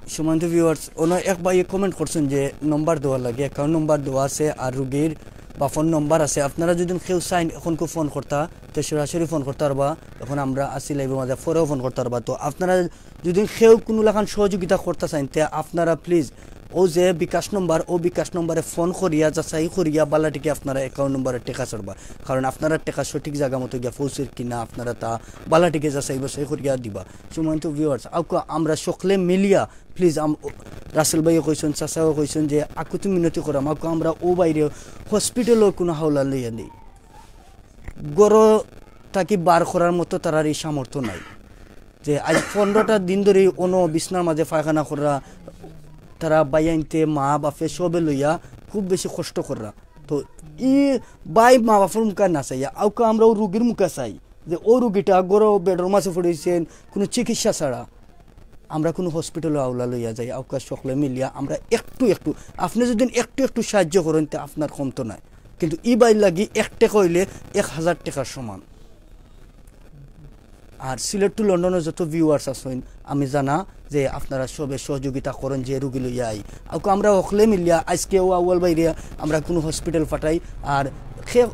সম্মানিত viewers, অন্য এক ভাইয়ে comment করছেন যে নম্বর দেওয়ার লাগি, account number দেওয়া আছে আর রুগীর বাফর নম্বর আছে। আপনারা যদি কেউ চাইন এখন কেউ ফোন করতা, তে সরাসরি ফোন করতা পারবা। এখন আমরা আছি liveর মাঝে, পরেও ফোন করতা পারবা। তো আপনারা যদি কেউ কোনো লাখান সহযোগিতা করতা চাইন, তে আপনারা please ও যে বিকাশ নম্বর, ও বিকাশ নম্বরে ফোন করিয়া যাচাই করিয়া বালা টিকে আপনারা account numberএ টেকা ছাড়বা, কারণ আপনারা টেকা সঠিক জায়গা মতো গিয়া পৌঁছের কিনা আপনারা তা বালা টিকে যাচাই বাছাই করিয়া দিবা। সম্মানিত viewers, আউক্কা আমরা সকলে মিলিয়া please আম-, রাসেল ভাইও কইছেন, চাচাও কইছেন যে আকুতি মিনতি করাম, আউক্কা আমরা ও ভাইরে hospitalও কোনো হাওলা লইয়া নেই, ঘর থাকি বার করার মতো তারার এই সামর্থ্য নাই। যে আজ পনেরোটা দিন ধরে অনো বিছনার মাঝে পায়খানা কররা, তারা ভাইয়াইন্তে মা বাপে সবে লইয়া খুব বেশি কষ্ট কররা। তো ই ভাই মা বাপর মুখা না চাইয়া আউক্কা আমরা ও রুগীর মুখা চাই, যে ও রুগীটা ঘরো bedর মাঝে পড়ে রইছেন কোনো চিকিৎসা ছাড়া। আমরা কোনো hospitalও হাওলা লইয়া যাই, আউক্কা সকলে মিলিয়া আমরা একটু একটু, আপনি যদি একটু একটু সাহায্য করেন, তে আপনার কম তো নাই, কিন্তু ই ভাইর লাগি এক টেকা হইলে এক হাজার টেকার সমান। আর সিলেট to লন্ডনর যত viewers আছেন, আমি জানা যে আপনারা সবে সহযোগিতা করেন যে রুগী লইয়া আই। আউক্কা আমরা হকলে মিলিয়া আজকে ও আউয়াল ভাইরে আমরা কোনো hospital পাঠাই। আর কেউ,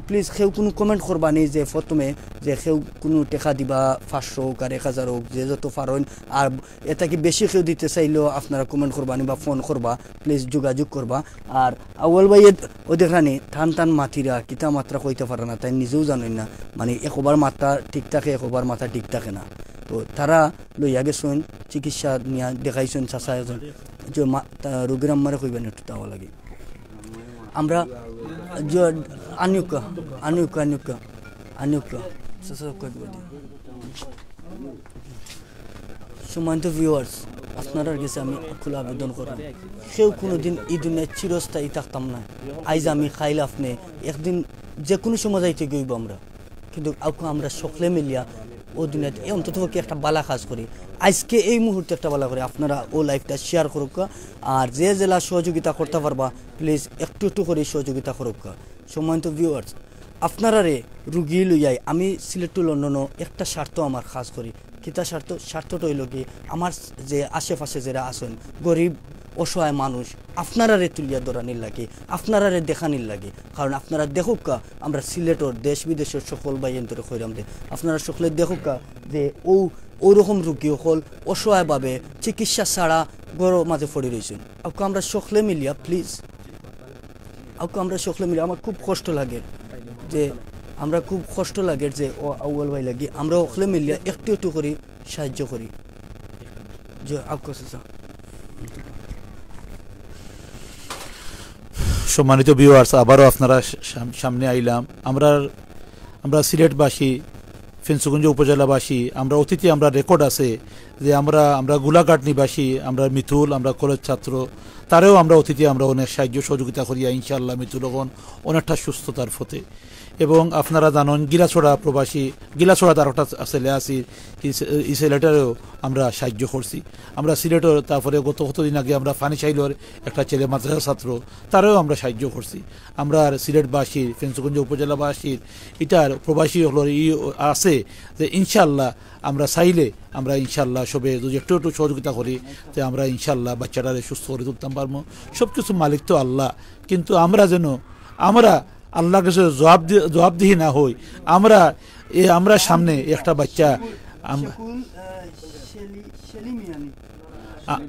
please কেউ কোনো comment করবা নি যে প্রথমে যে কেউ কোনো টেকা দিবা, পাঁচশো হোক আর এক হাজার হোক, যে যত পারেন। আর এটা কি বেশি কেউ দিতে চাইলেও আপনারা comment করবা নি বা ফোন করবা, please যোগাযোগ করবা। আর আউয়াল ভাই ও দেখরানি টান টান মাতিরা, কিতা মাতরা কইতে পারে না, তাই নিজেও জানেন না। মানে একবার মাথা ঠিক থাকে, একবার মাথা ঠিক থাকে না। তো তারা লইয়া গেছেন, চিকিৎসা নিয়া দেখাইছেন, চাচা একজন যে মা-, তা-, রোগীর আম্মারে কইবেন একটু তাওয়া লাগে। আমরা যে আনিউক্কা, আনিউক্কা, আনিউক্কা, আনিউক্কা, চাচা কইবেন। সম্মানিত viewers, আপনারার গেছে আমি আকুল আবেদন করলাম, কেউ কোনোদিন এই দুনিয়ায় চিরস্থায়ী থাকতাম না। আইজ আমি, খাইল আপনি, একদিন যে কোনো সময় যাইতে গইব আমরা, কিন্তু আউক্কা আমরা সকলে মিলিয়া ও দুনিয়াতে এ অন্তত পক্ষে একটা বালা কাজ করি। আজকে এই মুহূর্তে একটা বালা করি, আপনারা ও liveটা share করুক্কা। আর যে যেলা সহযোগিতা করতে পারবা, please একটু একটু করে সহযোগিতা করুক্কা। সম্মানিত viewers, আপনারারে রুগী লইয়াই আমি সিলেট to লন্ডনও একটা স্বার্থ আমার কাজ করি। কিতা স্বার্থ? স্বার্থটা হইল কি, আমার যে আশেপাশে যারা আছেন, গরিব অসহায় মানুষ, আপনারারে তুলিয়া ধরানির লাগে, আপনারারে দেখানির লাগে। কারণ আপনারা দেখুক্কা, আমরা সিলেটর দেশ বিদেশর সকল ভাইয়াইন্তরে কইরাম যে আপনারা সকলে দেখুক্কা যে ও ওরকম রুগী অকল অসহায়ভাবে চিকিৎসা ছাড়া ঘরর মাঝে পড়ি রইছেন। আউক্কা আমরা সকলে মিলিয়া please, আউক্কা আমরা সকলে মিলিয়া, আমার খুব কষ্ট লাগে যে, আমরা খুব কষ্ট লাগে যে ও আউয়াল ভাই লাগি, আমরা সকলে মিলিয়া একটু একটু করি সাহায্য করি। যে আউক্কা চাচা। সম্মানিত viewers, আবারও আপনারা সাম-, সামনে আইলাম। আমরা, আমরা সিলেটবাসী, ফেঞ্চুগঞ্জ উপজেলাবাসী, আমরা অতীতে আমরা record আছে যে আমরা, আমরা গোলাঘাট নিবাসী, আমরা মিতুল, আমরা কলেজ ছাত্র, তারেও আমরা অতীতে আমরা অনেক সাহায্য সহযোগিতা করিয়া ইনশাআল্লাহ মিতুল এখন অনেকটা সুস্থতার পথে। এবং আপনারা জানেন গিলাছড়া প্রবাসী, গিলাছড়া তার একটা ছেলে আছি, এই ছে-, এই ছেলেটারেও আমরা সাহায্য করছি। আমরা সিলেটর, তারপরে গত কতদিন আগে আমরা ফানিশাইলর একটা ছেলে মাদ্রাসা ছাত্র, তারেও আমরা সাহায্য করছি। আমরা আর সিলেটবাসীর, ফেঞ্চুগঞ্জ উপজেলাবাসীর, ইটার প্রবাসী হকলর ই আছে যে ইনশাআল্লাহ আমরা চাইলে আমরা ইনশাআল্লাহ সবে যদি একটু একটু সহযোগিতা করি, তে আমরা ইনশাআল্লাহ বাচ্চাটারে সুস্থ করে তুলতাম পারবো। সব কিছু মালিক তো আল্লাহ, কিন্তু আমরা যেন, আমরা আল্লাহর কাছে জবাব দি-, জবাবদিহি না হই। আমরা, এ, আমরা সামনে একটা বাচ্চা আম- শেকুন, আহ, শেলি, শেলি মিয়া নি? আ-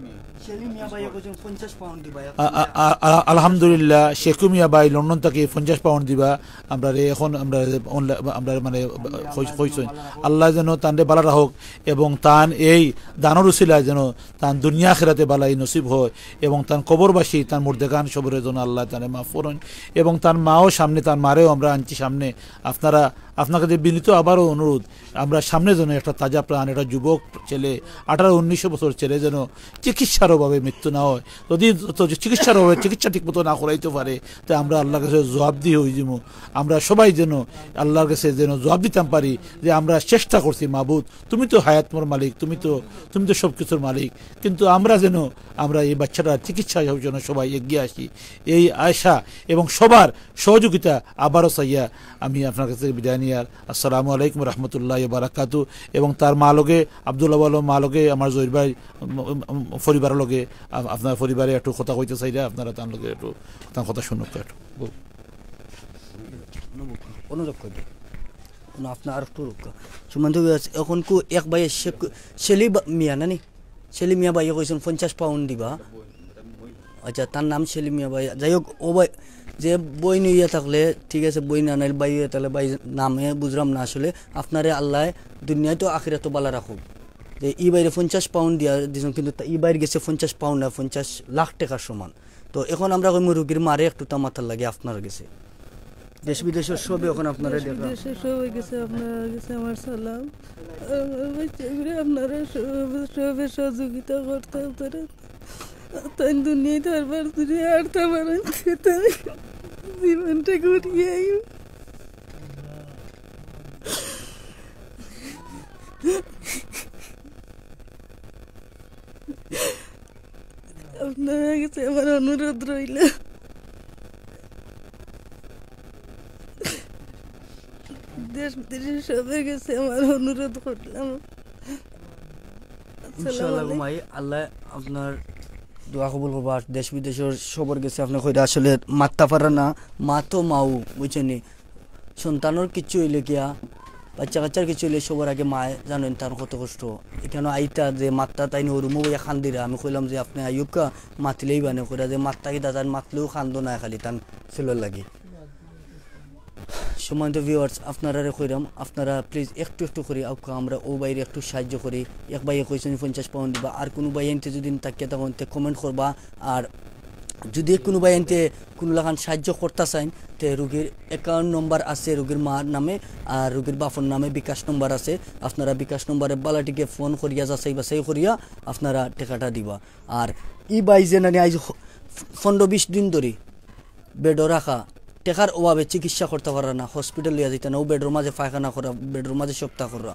শেলি মিয়া ভাই কইছইন পঞ্চাশ পাউন্ড দিবা। আ-, আ-, আ-, আ-, আলহামদুলিল্লাহ, শেকু মিয়া ভাই লন্ডন থাকি পঞ্চাশ পাউন্ড দিবা। আমরারে এখন আমরা online, আমরা মানে কই-, কইছইন। আল্লায় যেন তানরে বালা রাখউক এবং তান এই দানর উসিলায় যেন তান দুনিয়া আখিরাতে বালাই নসিব হয় এবং তান কবরবাসী, তান মুর্দেগান সবরে যেন আল্লায় তানরে মাফ করইন এবং তান মাও সামনে, তান মারেও আমরা আনছি সামনে। আপনারা, আপনার কাছে বিনীত আবারও অনুরোধ, আমরা সামনে যেন একটা তাজা প্রাণ, একটা যুবক ছেলে, আঠারো উনিশ বছর ছেলে যেন চিকিৎসার অভাবে মৃত্যু না হয়। যদি তো চিকিৎসার অভাবে চিকিৎসা ঠিকমতো না করাইতে পারে, তে আমরা আল্লাহর কাছে জবাবদিহি হয়ে যাবো। আমরা সবাই যেন আল্লাহর কাছে যেন জবাব দিতাম পারি যে আমরা চেষ্টা করছি, মাবুদ, তুমি তো হায়াতর মালিক, তুমি তো, তুমি তো সব কিছুর মালিক, কিন্তু আমরা যেন, আমরা এই বাচ্চাটার চিকিৎসার জন্য সবাই এগিয়ে আসি, এই আশা এবং সবার সহযোগিতা আবারও চাইয়া আমি আপনার কাছে বিদায় নিয়ার। আসসালামু আলাইকুম রহমতুল্লাহ বারাকাতু। এবং তার মা লগে, আব্দুল আওয়াল মা লগে, আমার জহির ভাই, উম, উম, উম, পরিবার লগে, আ-, আপনার পরিবারে একটু কথা কইতে চাইরা, আপনারা তার লগে একটু, তার কথা শুনুক একটু। অনুরোধ করবে। না, আপনার আর একটু রুক্কা। সম্মানিত viewers, এখন কু এক ভাই শেখ-, শেলি বা-, মিয়া নানি? শেলি মিয়া ভাইয়ে কইছইন পঞ্চাশ পাউন্ড দিবা। আচ্ছা, তার নাম শেলি মিয়া ভাই। যাই হোক, ও ভাই, যে বইন অইয়া থাকলে ঠিক আছে, বইন আনাইল, ভাই অইয়া থাকলে ভাই নামে বুঝলাম না আসলে। আপনারে আল্লায় দুনিয়াত তো আখিরাত তো বালা রাখুক। যে ই ভাইরে পঞ্চাশ পাউন্ড দিয়া দিছইন, কিন্তু তা-, ই ভাইর গেছে পঞ্চাশ পাউন্ড না, পঞ্চাশ লাখ টেকার সমান। তো এখন আমরা কইমু রুগীর মারে একটু তা মাতার লাগি আপনার গেছে। দেশ বিদেশর সবে এখন আপনারে দেশ দেখা। বিদেশর সবে গেছে, আপনার গেছে আমার সালাম। আমার বাচ্চাগুলো আপনারা সবে, সবে সহযোগিতা করতা পারেন। তাই দুনিয়াত আরবার যদি আরতা পারেন, তাই জীবনটা ঘুরিয়ে আইব। আপনার গেছে আমার অনুরোধ রইল। দেশ বিদেশর সবার গেছে আমার অনুরোধ করলাম। আসসালামু ইনশাআল্লাহ আলাইকুম। ঘুমাই, আল্লাহ আপনার দোয়া কবুল করবা। আর দেশ বিদেশর সবার গেছে আপনি কইরা আসলে মাততা পারা না, মা তো মাও, বুঝছেন নি? সন্তানর কিচ্ছু অইলে গিয়া, বাচ্চা কাচ্চার কিচ্ছু অইলে সবার আগে মায়ে জানইন তার কত কষ্ট। এখানো আইতা যে মাততা তাইন হুরুমো বইয়া কান্দিরা, আমি কইলাম যে আপনি আইউক্কা মাতিলেই বানে কইরা যে মাততা কিতা তাইন মাতলেও কান্দো না খালি তান ছেলের লাগি। সম্মানিত viewers, আপনারারে কইরাম, আপনারা please একটু একটু করি আউক্কা, আমরা ও ভাইরে একটু সাহায্য করি। এক ভাইয়ে কইছইন পঞ্চাশ পাউন্ড দিবা, আর কুনু ভাইয়াইন্তে যদি তাকিয়া থাকইন তে comment করবা। আর যদি কুনু ভাইয়াইন্তে কুনু লাখান সাহায্য করতা চাইন, তে রুগীর account number আছে রুগীর মার নামে, আর রুগীর বাপর নামে বিকাশ নম্বর আছে। আপনারা বিকাশ নম্বরে বালাটিকে ফোন করিয়া যাচাই বাছাই করিয়া আপনারা টেকাটা দিবা। আর ই ভাই যে নানি আইজ হ-, পনেরো বিশ দিন ধরি বেডো রাখা, টেকার অভাবে চিকিৎসা করতা পারা না, হসপিটাল লইয়া যাইতা না, ও বেডর মাঝে পায়খানা করা, বেডর মাঝে সবতা করা।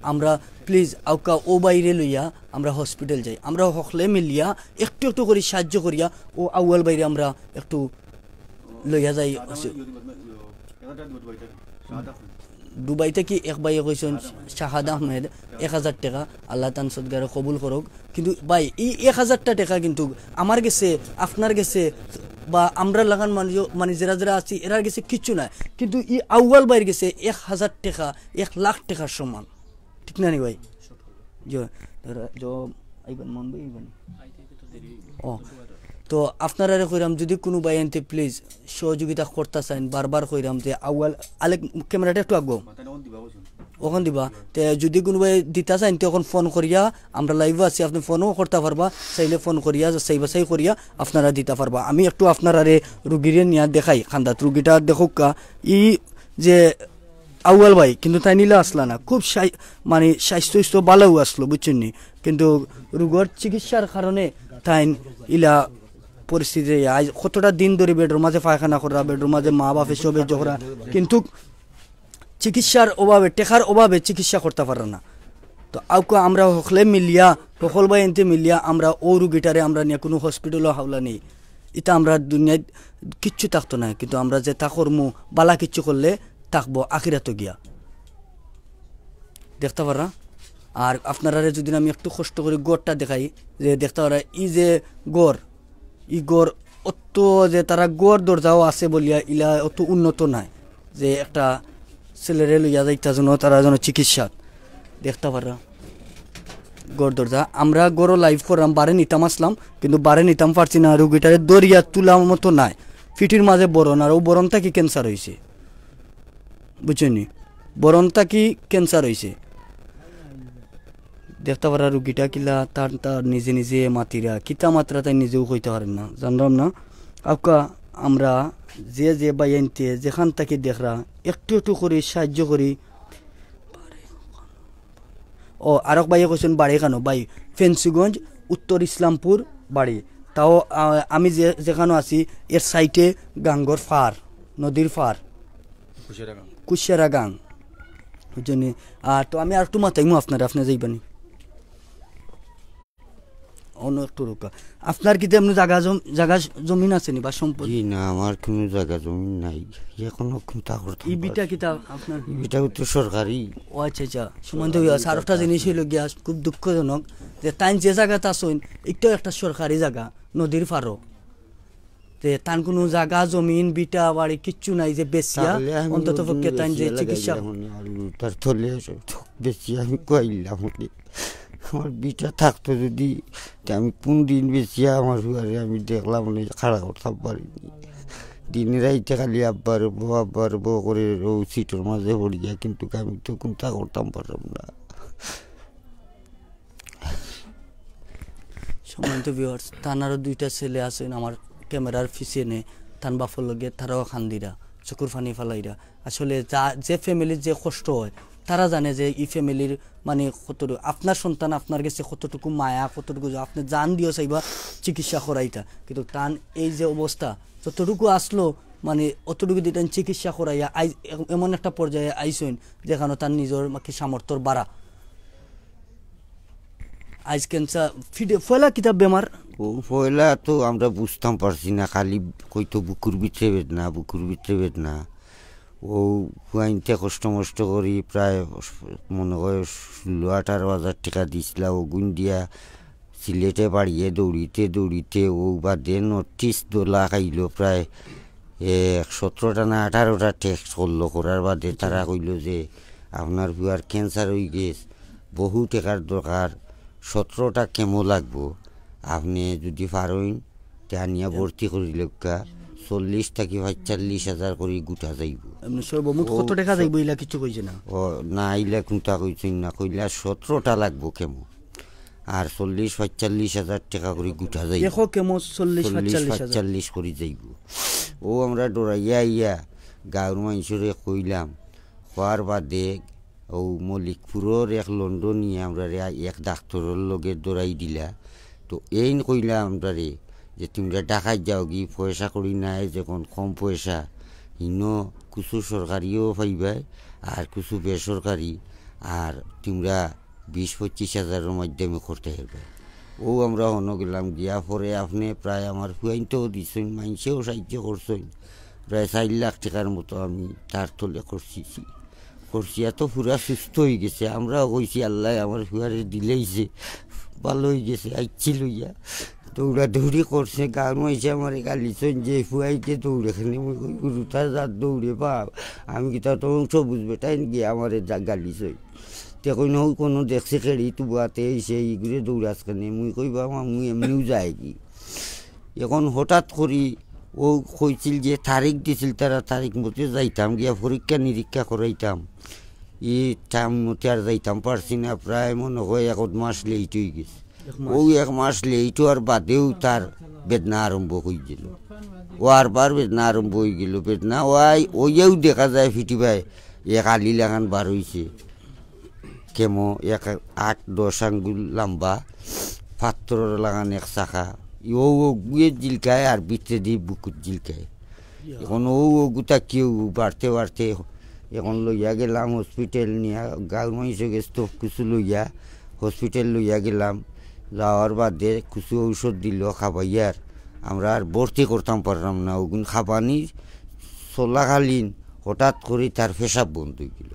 আমরা please আউক্কা ও ভাইরে লইয়া আমরা হসপিটাল যাই, আমরা হকলে মিলিয়া একটু একটু করি সাহায্য করিয়া ও আউয়াল ভাইরে আমরা একটু লইয়া যাই। দুবাই থাকি এক ভাইয়ে কইছইন শাহাদ আহমেদ এক হাজার টেকা, আল্লাহ তান সদগারে কবুল করুক। কিন্তু ভাই, ই এক হাজারটা টেকা কিন্তু আমার গেছে, আপনার গেছে বা আমরা লাখান মানুষ, মানে যেরা যেরা আছি, এরার গেছে কিচ্ছু নায়। কিন্তু ই আউয়াল ভাইর গেছে এক হাজার টেকা এক লাখ টেকার সমান, ঠিক না নি ভাই? জি, ধরো, জ-, আইবেন, মন ভাই আইবেন। ও, তো আপনারারে কইরাম, যদি কুনু ভাইয়াইন্তে please সহযোগিতা করতা চাইন, বারবার কইরাম যে আউয়াল, আলেক, ক্যামেরাটা একটু আগো। ওখান দিবা। তে যদি কুনু ভাই দিতা চাইন, তে অখন ফোন করিয়া, আমরা live আছি, আপনি ফোনও করতা পারবা, চাইলে ফোন করিয়া, চাইবা চাই করিয়া আপনারা দিতা পারবা। আমি একটু আপনারারে রুগীরে নিয়া দেখাই, খান্দাত রুগীটা দেখউক্কা, ই যে আউয়াল ভাই, কিন্তু তাইন ইলা আছলা না, খুব সাই-, মানে স্বাস্থ্য ইস্থ্য ভালাউ আছলো, বুঝছইন নি? কিন্তু রুগর চিকিৎসার কারণে তাইন ইলা পরিস্থিতি, আইজ কতটা দিন ধরি বেডর মাঝে পায়খানা করা, বেডর মাঝে মা বাপে সবে ঝগড়া, কিন্তু চিকিৎসার অভাবে, টেকার অভাবে চিকিৎসা করতা পারা না। তো আউক্কা আমরা হকলে মিলিয়া, হকল ভাইয়াইন্তে মিলিয়া আমরা ও রুগীটারে আমরা নিয়া কুনু হসপিটালও হাওলা নেই, ইতা আমরা দুনিয়াত কিচ্ছু থাকতো না, কিন্তু আমরা যেতা করমু, বালা কিচ্ছু করলে থাকবো আখিরাতো গিয়া। দেখতা পারা? আর আপনারারে যদি আমি একটু কষ্ট করি ঘরটা দেখাই, যে দেখতা পারা, ই যে ঘর, ই ঘর অত যে তারা ঘর দরজাও আছে বলিয়া ইলা অত উন্নত নায়, যে একটা ছেলেরে লইয়া যাইতা যেন তারা যেন চিকিৎসাত। দেখতা পাররা ঘর দরজা। আমরা ঘরো live করলাম, বারে নিতাম আসলাম, কিন্তু বারে নিতাম পারছি না। রুগীটারে দরিয়া তুলার মতো নাই, ফিটির মাঝে বরন, আর ও বরন থাকি ক্যান্সার অইছে, বুঝছইন নি? বরন থাকি ক্যান্সার অইছে। দেখতা পাররা রুগীটা কিলা, তার, তার নিজে নিজে মাতিরা, কিতা মাতরা তাইন নিজেও কইতা পাররা না, জানরাম না। আউক্কা আমরা যে যে ভাইয়াইন্তে যেখান থাকি দেখরা, একটু একটু করি সাহায্য করি। ও, আরক ভাইয়ে কইছইন বাড়ি কানো? ভাই, ফেঞ্চুগঞ্জ, উত্তর ইসলামপুর বাড়ি। তাও, আ, আমি যে, যেখানো আছি, এর সাইডে গাঙ্গর পার, নদীর পার। কুশিয়ারা গাং। কুশিয়ারা গাং। বুঝছইন নি? আর তো আমি আর একটু মাতাইমু আপনারে, আপনে যাইবা নি? অন্য একটু রুকা। আপনার কিতা এমনে জাগা জম-, জাগা জমিন আছে নি বা সম্পদ? জি না, আমার কুনু জাগা জমিন নাই। এখনো কুন্তা করতাম ই বিটা পারছি। কিতা আপনার? ই বিটা তো সরকারি। ও আচ্ছা, আচ্ছা। সুমন্ত ভাই, আচ্ছা, আরোকটা জিনিস অইলো গিয়া খুব দুঃখজনক যে তাইন যে জাগাত আছইন, ইটাও একটা সরকারি জাগা, নদীর পারো। তে তান কুনু জাগা, জমিন, বিটা, বাড়ি কিচ্ছু নাই যে বেচিয়া, তাহলে আমি অন্তত ওই পক্ষে তাইন যে বেচিয়া লাগাই চিকিৎসা দিলাম, মানে, আর তার তলে বেচিয়া আমি কইলাম, মানে, আমার বিটা থাকতো যদি, তে আমি কোন দিন বেচিয়া আমার ফুয়ারে আমি দেখলাম, মানে, খাড়া করতাম পারিনি। দিনে রাইতে খালি আব্বার বউ, আব্বার বউ করে ও সিটর মাঝে পড়িয়া, কিন্তু আমি তো কুন্তা করতাম পারলাম না। সম্মানিত viewers, তান আরো দুইটা ছেলে আছইন আমার ক্যামেরার পিছনে, তান বাপর লগে, তারাও কান্দিরা, চকুর পানি ফালাইরা। আসলে যা, যে ফ্যামিলির যে কষ্ট হয়, তারা জানে যে ই ফ্যামিলির মানে কতটুকু, আপনার সন্তান আপনার গেছে কতটুকু মায়া, কতটুকু যে আপনে জান দিও চাইবা চিকিৎসা করাইতা, কিন্তু তান এই যে অবস্থা, যতটুকু আসলো মানে অতটুকু দি তান চিকিৎসা করাইয়া আই-, এ-, এমন একটা পর্যায়ে আইছইন যেখানো তান নিজর বাকি সামর্থ্যর বাড়া। আইজ ক্যান্সার, ফিডে-, পয়লা কিতা বেমার? ও পয়লা তো আমরা বুঝতাম পারছি না, খালি কইতো বুকুর ভিতরে বেদনা, বুকুর ভিতরে বেদনা। ও ফুয়াইন্তে কষ্ট মষ্ট করি প্রায় মনে হয় ষোলো আঠারো হাজার টেকা দিছলা, ওগুন দিয়া সিলেটে বাড়িয়ে দৌড়িতে দৌড়িতে ও বাদে North East দলা খাইলো প্রায় এ, সতেরোটা না আঠারোটা টেস্ট করলো, করার বাদে তারা কইলো যে, "আপনার ফুয়ার ক্যান্সার অইগেছে, বহু টেকার দরকার, সতেরোটা কেমো লাগবো, আপনে যুদি পারইন, তে আনিয়া ভর্তি করিলউক্কা, চল্লিশ থাকি পঁয়তাল্লিশ হাজার করি গুটা যাইবো।" এমনে সর্বমোট ও কত টেকা স-, যাইবো, ইলা কিচ্ছু কইছে না? ও, না, ইলা কুন্তা কইছইন না, কইলা সতেরোটা লাগবো কেমো। আর চল্লিশ পঁয়তাল্লিশ হাজার টেকা করি গুটা যাইবো। দেখো কেমো চল্লিশ পঁয়তাল্লিশ হাজার। চল্লিশ পঁয়তাল্লিশ করি যাইবো। ও আমরা ডরাইয়া আইয়া গাঁওর মানষরে কইলাম, কওয়ার বাদে ও মলিকপুরর এক লন্ডনিয়ে আমরারে এক ডাক্তরর লগে ধরাই দিলা। তো এইন কইলা আমরারে যে, "তুমরা ঢাকাত যাওগি, পয়সা কড়ি নাই, যখন কম পয়সা, হিনো কিছু সরকারিও পাইবায়, আর কিছু বেসরকারি, আর তুমরা বিশ পঁচিশ হাজারর মাধ্যমে করতে পারবায়।" ও আমরা হনো গেলাম, গিয়া পরে আপনে প্রায় আমার ফুয়াইন্তেও দিছইন, মানষেও সাহায্য করছইন, প্রায় চাইর লাখ টেকার মতো আমি তার তলে খরচিছি। খরচিয়া তো পুরা সুস্থ অইগেছে। আমরাও কইছি, "আল্লায় আমার ফুয়ারে দিলাইছে, ভালা অইগেছে, আইচ্ছি লইয়া।" দৌড়াদৌড়ি করছে, গাঁওর মানষে আমারে গালিছইন যে, "ফুয়াইতে দৌড়ে কেনে?" মুই কই, "গুরুতা জাত দৌড়ে বাপ, আমি কিতা তো অংশ বুঝবে?" তাইন গিয়া আমারে যা গালিছইন। তে কইন, "অউ কুনু দেখছি কেড়ি তুবাতে, এই সেই ইগুরে দৌড়াস কেনে?" মুই কই, "বাবা, মুই এমনেউ যাইগি।" এখন হঠাৎ করি ও কইছিল যে তারিখ দিছিল, তারা তারিখ মতে যাইতাম, গিয়া পরীক্ষা নিরীক্ষা করাইতাম। ই টাইম মতে আর যাইতাম পারছি না, প্রায় মনে হয় এক মাস লেট অইগেছে। এক মাস। অউ এক মাস লেট অওয়ার বাদেউ তার বেদনা আরম্ভ অইগেল। ও আরবার বেদনা আরম্ভ অইগেল, বেদনা অওয়ায় অইয়াউ দেখা যায় ফিটিবায় এক আলি লাখান বার অইছে। কেমো এক আট দশ আঙ্গুল লাম্বা, পাত্থরর লাখান এক শাখা। অউ অগুয়ে জিলকায় আর ভিতরেদি বুকুত জিলকায়। এখন অউ অগু থাকিউ বাড়তে বাড়তে এখন লইয়া গেলাম হসপিটাল নিয়া, গাঁওর মানষে গেছে তো কিছু লইয়া হসপিটাল লইয়া গেলাম। যাওয়ার বাদে কিছু ঔষধ দিল খাবাইয়ার, আমরা আর ভর্তি করতাম পারলাম না। অগুন খাবানি চলাকালীন হঠাৎ করি তার পেশাব বন্ধ অইগেল।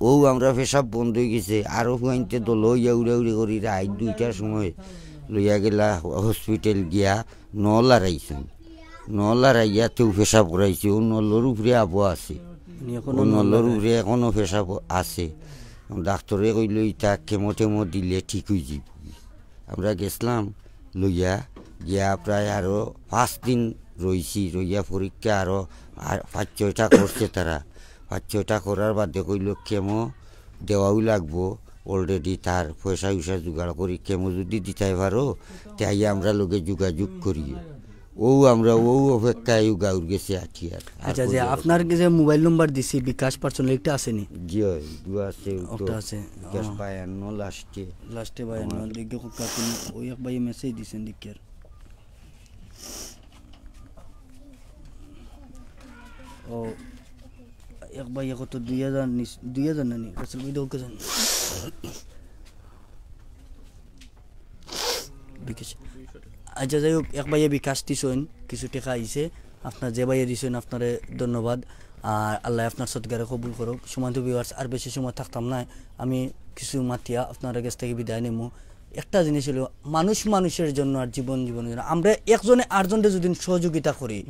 অউ আমরা পেশাব বন্ধ অইগেছে, আরো ফুয়াইন্তে দল অইয়া উড়াউড়ি করি রাইত দুইটার সময় লইয়া গেলা হসপিটাল গিয়া নল আরাইছইন। নল আরাইয়া তেউ পেশাব করাইছে, অউ নলর উপরে আবো আছে। মানে এখনো অউ নল নলর আরাই? উপরে এখনো পেশাব আছে। ডাক্তরে কইলো, "ইতা কেমো টেমো দিলে ঠিক অইযিবো।" আমরা গেছলাম লইয়া, গিয়া প্রায় আরো পাঁচ দিন রইছি, রইয়া পরীক্ষা আরো আ-, পাঁচ ছয়টা করছে তারা। পাঁচ ছয়টা করার বাদে কইলো, "কেমো দেওয়াউ লাগবো, already তার পয়সা উয়সা জোগাড় করি, কেমো যুদি দিতায় পারো, তে আইয়া আমরার লগে যোগাযোগ করিও।" অউ আমরা অউ অপেক্ষায় অউ গাউর গেছে আটিয়ার। আর আচ্ছা, যে কই আর আপনার যে মোবাইল নম্বর দিছি, বিকাশ পার্সোনাল একটা আছে নি? জি অয়, দুয়া আছে, অউ তো একটা আছে। বিকাশ ও। বায়ান্ন লাস্টে। লাস্টে বায়ান্ন, আমার দেখি খুব কাছে নি। অউ এক ভাইয়ে মেসেজ দিছেন, দেখি আর। ও, এক ভাইয়ে কত দুই হাজার নিস-, দুই হাজার না নি? রাসেল ভাই, দেখো কে জানে। বিকাশ। আচ্ছা, যাই হোক, এক ভাইয়ে বিকাশ দিছইন, কিছু টেকা আইছে। আপনার যে ভাইয়ে দিছইন, আপনারে ধন্যবাদ। আর আল্লায় আপনার সদকারে কবুল করুক। সম্মানিত viewers, আর বেশি সময় থাকতাম না, আমি কিছু মাতিয়া আপনার গেছ থাকি বিদায় নিমু। একটা জিনিস অইলো, মানুষ মানুষের জন্য আর জীবন জীবনের জন্য। আমরা একজনে আরজনরে যুদি সহযোগিতা করি,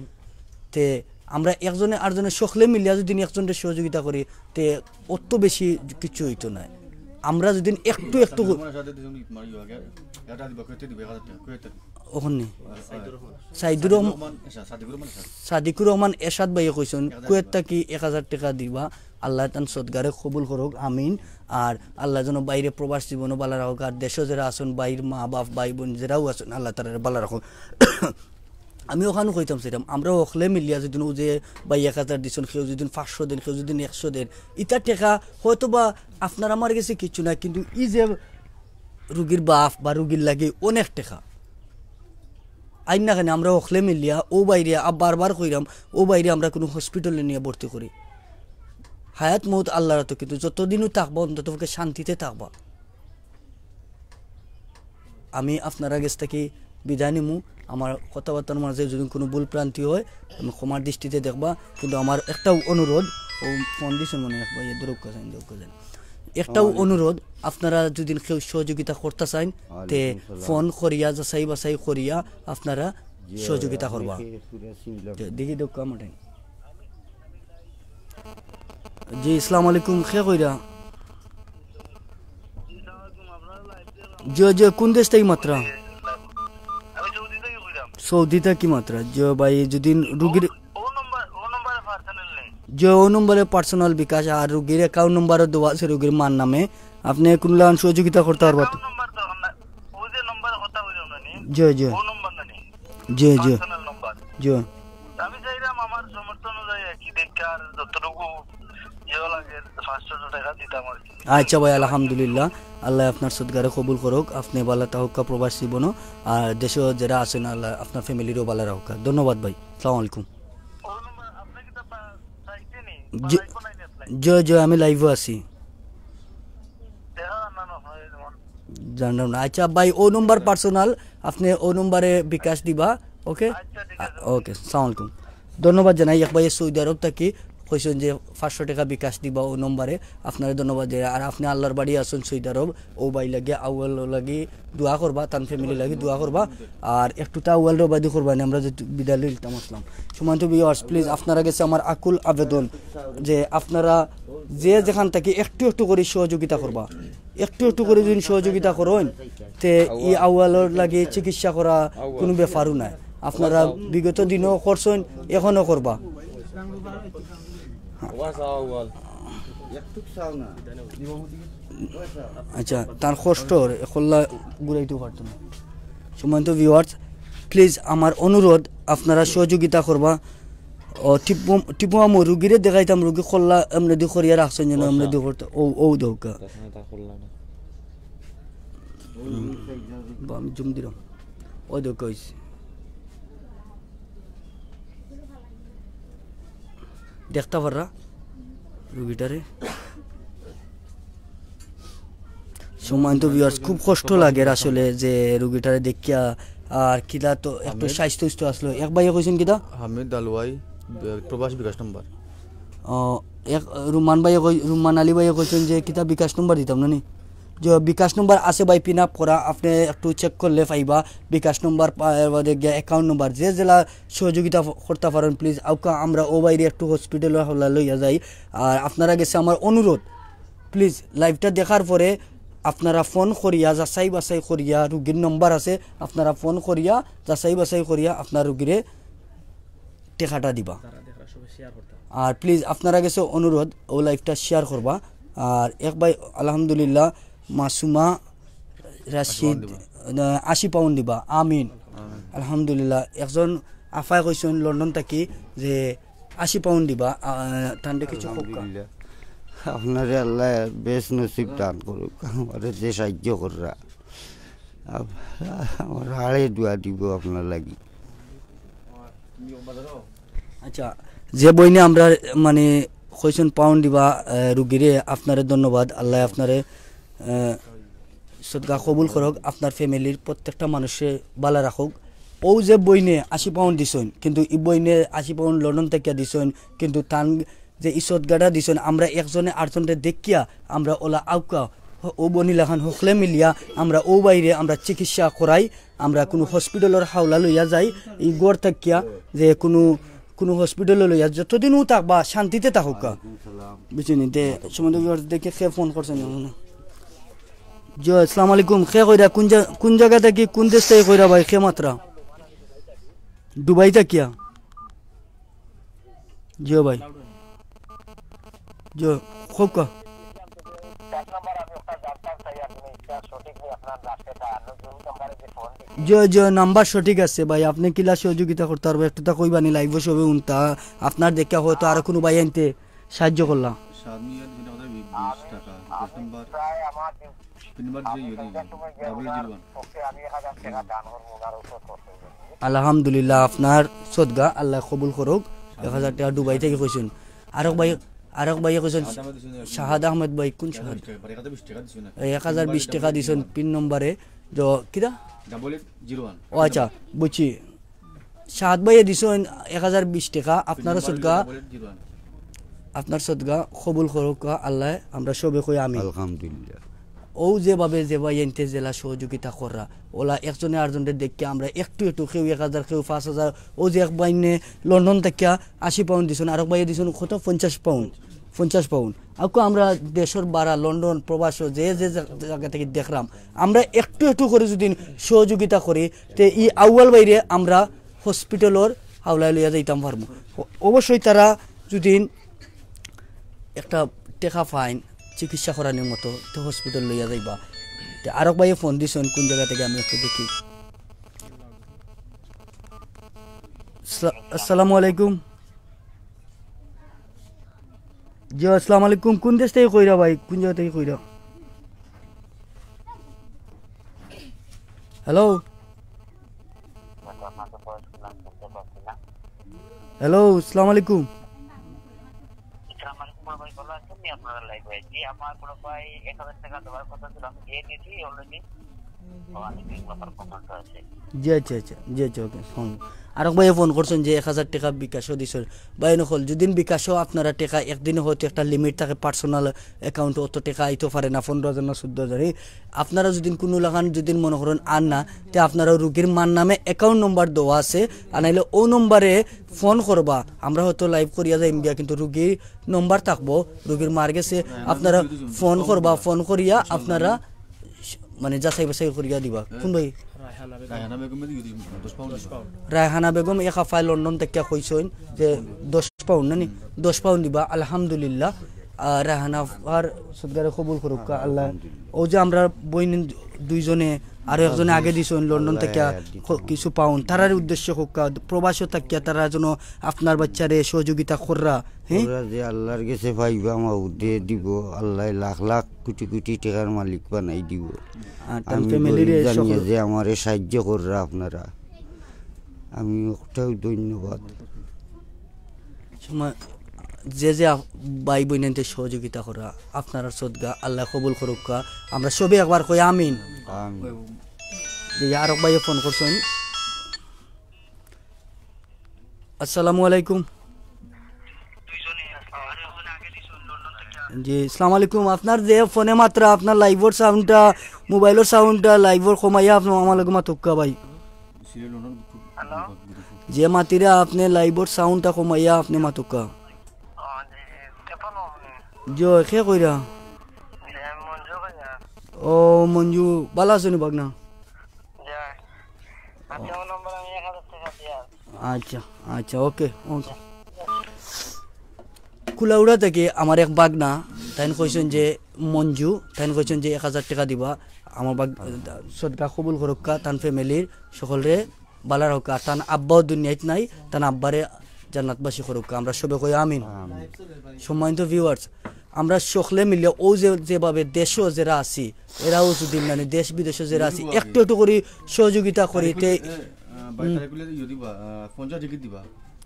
তে আমরা একজনে আরজনে সকলে মিলিয়া যুদি একজনরে সহযোগিতা করি, তে অত বেশি কিচ্ছু অইতো নায়। আমরা যুদি একটু একটু ক- অখন নি? সাইদুর রহমান, সাদিকুর রহমান এরশাদ ভাইয়ে কইছইন, কুয়েত থাকি এক হাজার টেকা দিবা, আল্লায় তান সদকারে কবুল করুক, আমিন। আর আল্লায় যেন ভাইরে প্রবাস জীবনও ভালা রাখুক, আর দেশো যেরা আছইন, ভাইর মা বাপ, ভাই বইন যেরাও আছইন, আল্লায় তারারে ভালা রাখুক। আমি অখানউ কইতাম চাইরাম, আমরা হকলে মিলিয়া যুদি অউ যে ভাইয়ে এক হাজার দিছইন, কেউ যুদি পাঁচশো দেইন, কেউ যুদি একশো দেইন, ইতা টেকা হয়তো বা আপনার আমার গেছে কিচ্ছু নায়, কিন্তু ই যে রুগীর বাপ বা রুগীর লাগি অনেক টেকা। আইন না কেনে আমরা হকলে মিলিয়া অউ ভাইরে, আ, বারবার কইরাম, অউ ভাইরে আমরা কুনু হসপিটালো নিয়া ভর্তি করি। হায়াত মউত আল্লার আতো, কিন্তু যতদিনউ থাকবা অন্তত পক্ষে শান্তিতে থাকবা। আমি আপনারার গেছ থাকি বিদায় নিমু। আমার কথাবার্তার মাঝে যুদি কুনু ভুল ভ্রান্তি অয়, আমি ক্ষমার দৃষ্টিতে দেখবা, কিন্তু আমার একটাউ অনুরোধ, অউ ফোন দিছইন মনে অয় এক ভাইয়ে, ধরউক্কা চাইন, ধরউক্কা চাইন। একটাউ অনুরোধ, আপনারা যুদি কেউ সহযোগিতা করতা চাইন, তে ফোন করিয়া যাচাই বাছাই করিয়া আপনারা সহযোগিতা করবা। দে-, দেখি দেখউক্কা আমার টাইম। জি, আসসালামু আলাইকুম, কে কইরা? জি, জি, কুন দেশ থাকি মাতরা? আমি সৌদি থাকি কইরাম। সৌদি থাকি মাতরা। জি ভাই, যুদি রুগীর ও, ও নম্বর, ও নম্বরে পার্সোনাল নেই। জি, ও নম্বরে পার্সোনাল বিকাশ আর রুগীর অ্যাকাউন্ট নম্বরও দেওয়া আছে রুগীর মার নামে। আপনে কুনলাখান সহযোগিতা করতা পারবা তো? অ্যাকাউন্ট নম্বর দরকার না। ও যে নম্বরে কথা কইরাম না নি? জি, জি। ও নম্বর না নি? জি, জি। পার্সোনাল নম্বর। জি। আমি চাইরাম আমার সামর্থ্য অনুযায়ী আর কি দেখে আর যতটুকু ইয়ে লাগে পাঁচশো টেকা দিতাম আর কি। আচ্ছা ভাই, আলহামদুলিল্লাহ। আল্লায় আপনার সদকারে কবুল করুক। আপনে ভালা থাকউক্কা প্রবাস জীবনও। আর দেশো যেরা আছইন, আল্লায় আপনার ফ্যামিলিরেও ভালা রাখউক্কা। ধন্যবাদ ভাই। আসসালামু আলাইকুম। ও নম্বর, আপনে কিতা পা-, চাইছেন নি? জি, বা লাইভও নাই নি আপনে? জি, জি, আমি লাইভও আছি। দেখা যার না, না হয় যেমন। জানলাম না। আচ্ছা ভাই, ও নম্বর পার্সোনাল, আপনে ও নম্বরে বিকাশ দিবা, ওকে? আচ্ছা, ঠিক আছে। আ, ওকে, আসসালামু আলাইকুম। ধন্যবাদ জানাই এক ভাইয়ে সৌদি আরব থাকি কইছইন যে পাঁচশো টেকা বিকাশ দিবা ও নম্বরে, আপনারে ধন্যবাদ জানাই। আর আপনে আল্লার বাড়ি আছইন সৌদি আরব, অউ ভাইর লাগি, আউয়ালর লাগি দোয়া করবা, তান ফ্যামিলির লাগি দোয়া করবা। আর একটু তা আউয়ালরে বাদি করবা নি, আমরা যে বিদায় লইতাম আসলাম। সম্মানিত viewers, please আপনারার গেছে আমার আকুল আবেদন যে আপনারা যে যেখান থাকি একটু একটু করি সহযোগিতা করবা। একটু একটু করি যুদি সহযোগিতা করইন, তে ই আউয়ালর লাগি চিকিৎসা করা কুনু ব্যাপারও নায়। আপনারা বিগত দিনও করছইন, এখনো করবা। আচ্ছা, তার কষ্ট অর, কল্লা ঘুরাইতেও পারতো না। সম্মানিত viewers, please আমার অনুরোধ, আপনারা সহযোগিতা করবা। ও, টিপু, টিপু মামু, রুগীরে দেখাইতাম, রুগী কল্লা এমনেদি করিয়া রাখছইন যেন, এমনেদি করতে, ও, ও দেখউক্কা। হুম। বা, আমি জুম দিলাম। ও দেখউক্কা অইছে। দেখতা পাররা রুগীটারে। সম্মানিত viewers, খুব কষ্ট লাগের আসলে যে রুগীটারে দেখিয়া, আর কিলা তো একটু হামিদ। স্বাস্থ্য সুস্থ আসলো। এক ভাইয়ে কইছইন কিতা? হামিদ আলওয়াই, বে-, প্রবাস বিকাশ নম্বর। ও, এক রুমান ভাইয়ে কই-, রুমান আলী ভাইয়ে কইছইন যে কিতা বিকাশ নম্বর দিতাম না নি? যে বিকাশ নম্বর আছে ভাই, pin up করা, আপনে একটু check করলে পাইবা। বিকাশ নম্বর পা-, এর বাদে গিয়া অ্যাকাউন্ট নম্বর, যে যেলা সহযোগিতা ফ-, করতা পারইন, please আউক্কা আমরা অউ ভাইরে একটু হসপিটালো হলা লইয়া যাই। আর আপনারার গেছে আমার অনুরোধ, প্লিজ, লাইভটা দেখার পরে আপনারা ফোন করিয়া, যাচাই বাছাই করিয়া, রুগীর নম্বর আছে, আপনারা ফোন করিয়া, যাচাই বাছাই করিয়া আপনার রুগীরে টেকাটা দিবা। আর প্লিজ, আপনারা গেছে অনুরোধ, ও লাইভটা শেয়ার করবা। আর এক ভাই, আলহামদুলিল্লাহ, মাসুমা রাশিদ, আহ, আশি পাউন্ড দিবা। আমিন। আলহামদুলিল্লাহ। একজন আফায় কইছইন লন্ডন থাকি যে আশি পাউন্ড দিবা, আহ, তানরে কিছু কউক্কা। আলহামদুলিল্লাহ। আপনারে আল্লাহ বেশ নসিব দান করুক, আমারে যে সাহায্য কররা। আপ-, আমার হাড়ে দোয়া দিব আপনার লাগি। আচ্ছা, যে বইনে আমরা মানে কইছইন পাউন্ড দিবা, আহ, রুগীরে, আপনারে ধন্যবাদ। আল্লাহ আপনারে, আহ, সদকা কবুল করুক, আপনার ফ্যামিলির প্রত্যেকটা মানুষরে ভালা রাখুক। ও যে বইনে আশি পাউন্ড দিছইন, কিন্তু ই বইনে আশি পাউন্ড লন্ডন থাকিয়া দিছইন, কিন্তু তান যে ই সদকাটা দিছইন, আমরা একজনে আরজনরে দেখিয়া আমরা ওলা আউক্কা, ও বইন লাখান হকলে মিলিয়া আমরা ও ভাইরে আমরা চিকিৎসা করাই, আমরা কুনু হসপিটালর হাওলা লইয়া যাই, ই ঘর থাকিয়া যে কুনু, কুনু হসপিটালো লইয়া যতদিনও থাকবা শান্তিতে থাকউক্কা। বুঝছইন নি? তে সময় দেখে কে ফোন করছইন না। জি, আসসালামু আলাইকুম। কে কইরা, কুন জা-, কুন জাগা থাকি, কুন দেশ থাকি কইরা ভাই, কে মাতরা? দুবাই থাকিয়া? জি ভাই। জি, কউক্কা। জি, জি, নাম্বার সঠিক আছে ভাই, আপনে কিলা সহযোগিতা করতা পারবা, একটু তা কইবা নি, লাইভো সবে হুনতা, আপনার দেখিয়া হয়তো আরো কুনু ভাইয়াইন্তে সাহায্য করলা। সাত মিনিট দুই টাকা বিশ টাকা, দশ নম্বর, তিন নম্বর যে ইয়ে দিয়ে, ডাবল জিরো ওয়ান। আলহামদুলিল্লাহ, আপনার সদকা আল্লাহ কবুল করুক। এক হাজার টেকা দুবাই থাকি কইছইন। আরক ভাই, আরক ভাইয়ে কইছইন শাহাদ আহমেদ ভাই, কুন শাহাদ? এই এক হাজার বিশ টেকা দিছইন পিন নম্বরে, জ-, কিতা? Double eight zero one. ও আচ্ছা, বুঝছি। শাহাদ ভাইয়ে দিছইন এক হাজার বিশ টেকা, আপনারও সদকা, আপনার সদকা কবুল করুক আল্লাহ, আমরা সবে কই আমিন। আলহামদুলিল্লাহ। ও যেভাবে যে ভাইয়াইন্তে যেলা সহযোগিতা কররা, ওলা একজনে আরজনরে দেখিয়া আমরা একটু একটু, কেউ এক হাজার, কেউ পাঁচ হাজার, ও যে এক ভাইনে লন্ডন থাকিয়া আশি পাউন্ড দিছইন, আরক ভাইয়ে দিছইন কত? পঞ্চাশ পাউন্ড, পঞ্চাশ পাউন্ড। আকু আমরা দেশর বারা, লন্ডন, প্রবাস, যে যে জা-, জাগা থাকি দেখরাম, আমরা একটু একটু করি যুদি সহযোগিতা করি, তে ই আউয়াল ভাইরে আমরা হসপিটালর হাওলায় লইয়া যাইতাম পারমু। অ-, অবশ্যই তারা যুদি একটা টেকা পাইন চিকিৎসা করানির মতো, তে হসপিটাল লইয়া যাইবা। তে আরক ভাইয়ে ফোন দিছইন কুন জাগা থাকি, আমি একটু দেখি। আসসালা-, আসসালামু আলাইকুম। জি, আসসালামু আলাইকুম। কুন দেশ থাকি কইরা ভাই? কুন জাগা থাকি কইরা? হ্যালো? হ্যালো, আসসালামু আলাইকুম। আসসালামু আলাইকুম বড় ভাই, ভালো আছেন? আমি আপনার লাইভে আছি। আমার বড় ভাই এক হাজার টাকা দেওয়ার কথা ছিল, আমি দিয়ে দিয়েছি already। ও, আমি দুই নম্বর কমেন্ট আছে। জি, আচ্ছা, আচ্ছা। জি, আচ্ছা, ওকে, ফোন। আরক ভাইয়ে ফোন করছইন যে এক হাজার টেকা বিকাশও দিছইন। ভাই নকল, যুদি বিকাশও আপনারা টেকা একদিনে হয়তো একটা লিমিট থাকে, পার্সোনাল অ্যাকাউন্ট অত টেকা আইতো পারে না, পনেরো হাজার না চৌদ্দ হাজার। এই আপনারা যুদি কুনু লাখান যুদি মনে করইন আর না, তে আপনারা রুগীর মার নামে অ্যাকাউন্ট নম্বর দেওয়া আছে, আর নাইলে ও নম্বরে ফোন করবা। আমরা হয়তো লাইভ করিয়া যাইমু গিয়া, কিন্তু রুগীর নম্বর থাকবো, রুগীর মার গেছে, আপনারা ফোন করবা, ফোন করিয়া আপনারা মানে যাচাই বাছাই করিয়া দিবা। কুন ভাই? রায়হানা বেগম। রায়হানা বেগম দিও দিও, দশ পাউন্ড দিবা। রায়হানা বেগম এক আফায় লন্ডন থাকিয়া কইছইন যে দশ পাউন্ড না নি? দশ পাউন্ড দিবা, আলহামদুলিল্লাহ। আহ, রায়হানা আফার সদকারে কবুল করুক্কা আল্লাহ। আলহামদুলিল্লাহ। ও যে আমরা বইন দুইজনে, আরো একজনে আগে দিছইন লন্ডন থাকিয়া, আল্লাহ আর দিতা। খ-, কিছু পাউন্ড, তারার উদ্দেশ্যে কউক্কা, প্রবাসও থাকিয়া তারা যেন আপনার বাচ্চারে সহযোগিতা কররা, হ্যাঁ? ওরা যে আল্লাহর গেছে পাইবা, মাবুদে দিব, আল্লাহ লাখ লাখ কোটি কোটি টেকার মালিক বানাই দিব। আর তার আমি ফ্যামিলিরে গরিব জানিয়া সকল যে আমারে সাহায্য কররা আপনারা, আমি একটাও ধন্যবাদ। সময় যে যে আপ-, ভাই বইনাইন্তে সহযোগিতা কররা, আপনারার সদকা আল্লাহ কবুল করুক্কা। আমরা সবে একবার কই আমিন। আমিন। যে আরক ভাইয়ে ফোন করছইন। আসসালামু আলাইকুম। জি, আসসালামু আলাইকুম। আপনার যে ফোনে মাতরা, আপনার লাইভর সাউন্ডটা, মোবাইলর সাউন্ডটা, লাইভর কমাইয়া আপনার আমার লগে মাতউক্কা ভাই। হ্যালো? যে মাতিরা আপনে লাইভর সাউন্ডটা কমাইয়া আপনে মাতউক্কা। জি, কে কইরা? ও মঞ্জু, ভালা আছো নি ভাগনা? আচ্ছা, আচ্ছা, ওকে, ওকে। কুলাউড়া থাকি আমার এক ভাগনা, তাইন কইছইন যে মঞ্জু, তাইন কইছইন যে এক হাজার টেকা দিবা। আমার ভাগ-, সদকা কবুল করউক্কা, তান ফ্যামিলির সকলরে ভালা রাখউক্কা। আর তান আব্বাও দুনিয়াত নাই, তান আব্বারে জান্নাতবাসী করউক্কা। আমরা সবে কই আমিন। সম্মানিত ভিউয়ার্স, আমরা সকলে মিলিয়া অউ যে, যেভাবে দেশো যেরা আছি, এরাও যদি মানে দেশ বিদেশো যেরা আছি, একটু একটু করি সহযোগিতা করি, তে তারিকুল, এ, আহ, ভাই, তারিকুলে ইয়ে দিবা, আহ, পঞ্চাশ রিঙ্গিত দিবা।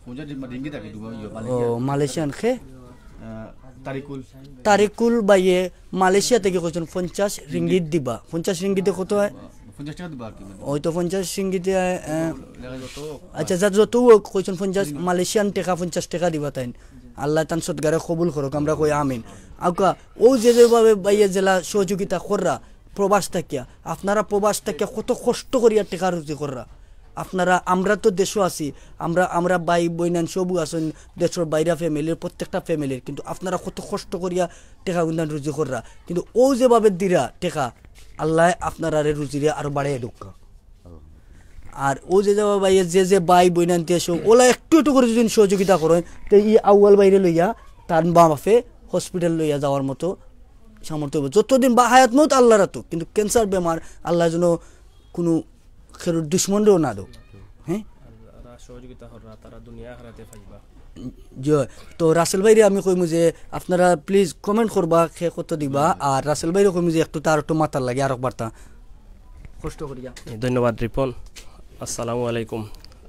পঞ্চাশ রি-, রিঙ্গিত আগে দিবা, ইয়ে, ও, মালয়েশিয়ান। মালয়েশিয়ান খে? আহ, তারিকুল। তারিকুল ভাইয়ে মালয়েশিয়া থাকি কইছইন পঞ্চাশ রিঙ্গিত দিবা। পঞ্চাশ রিঙ্গিতে কত অয়? পঞ্চাশ টেকা দিবা আর কি, মানে। ওই তো পঞ্চাশ রিঙ্গিতে, আহ, লেখা যত আচ্ছা, যা যত অউক কইছইন পঞ্চাশ, মালয়েশিয়ান টেকা পঞ্চাশ টেকা দিবা তাইন। আল্লায় তান সদকারে কবুল করউক, আমরা কই আমিন। আউক্কা, অউ যে যেভাবে ভাইয়ে যেলা সহযোগিতা কররা, প্রবাস থাকিয়া, আপনারা প্রবাস থাকিয়া কত কষ্ট করিয়া টেকা রুজি কররা। আপনারা, আমরা তো দেশো আছি, আমরা, আমরা ভাই বইনাইন সবউ আছইন, দেশর বাইরা ফ্যামিলির, প্রত্যেকটা ফ্যামিলির, কিন্তু আপনারা কত কষ্ট করিয়া টেকা গুন্দান রুজি কররা, কিন্তু অউ যেভাবে দিরা টেকা, আল্লায় আপনারারে রুজিরে আরো বাড়াইয়া দেউক্কা। আর অউ যে যেভাবে ভাইয়ে যে যে ভাই বইনাইন দেশো, ওলা একটু একটু করি যদি সহযোগিতা করইন, তে ই আউয়াল ভাইরে লইয়া তান বাফে হসপিটাল লইয়া যাওয়ার মতো সামর্থ্য অইবো। যতদিন বা হায়াত মউত আল্লার আতো, কিন্তু ক্যান্সার বেমার আল্লায় যেন কুনু খেরুর দুশমনরেও না দেউক। হ্যাঁ? যারা সহযোগিতা কররা, তারা দুনিয়া আখেরাতে পাইবা। জি, তো রাসেল ভাইরে আমি কইমু যে আপনারা please comment করবা, খে কত দিবা, আর রাসেল ভাইরে কইমু যে একটু তার একটু মাতার লাগি আরক বার্তা কষ্ট করিয়া। ধন্যবাদ রিপন। আসসালামু আলাইকুম।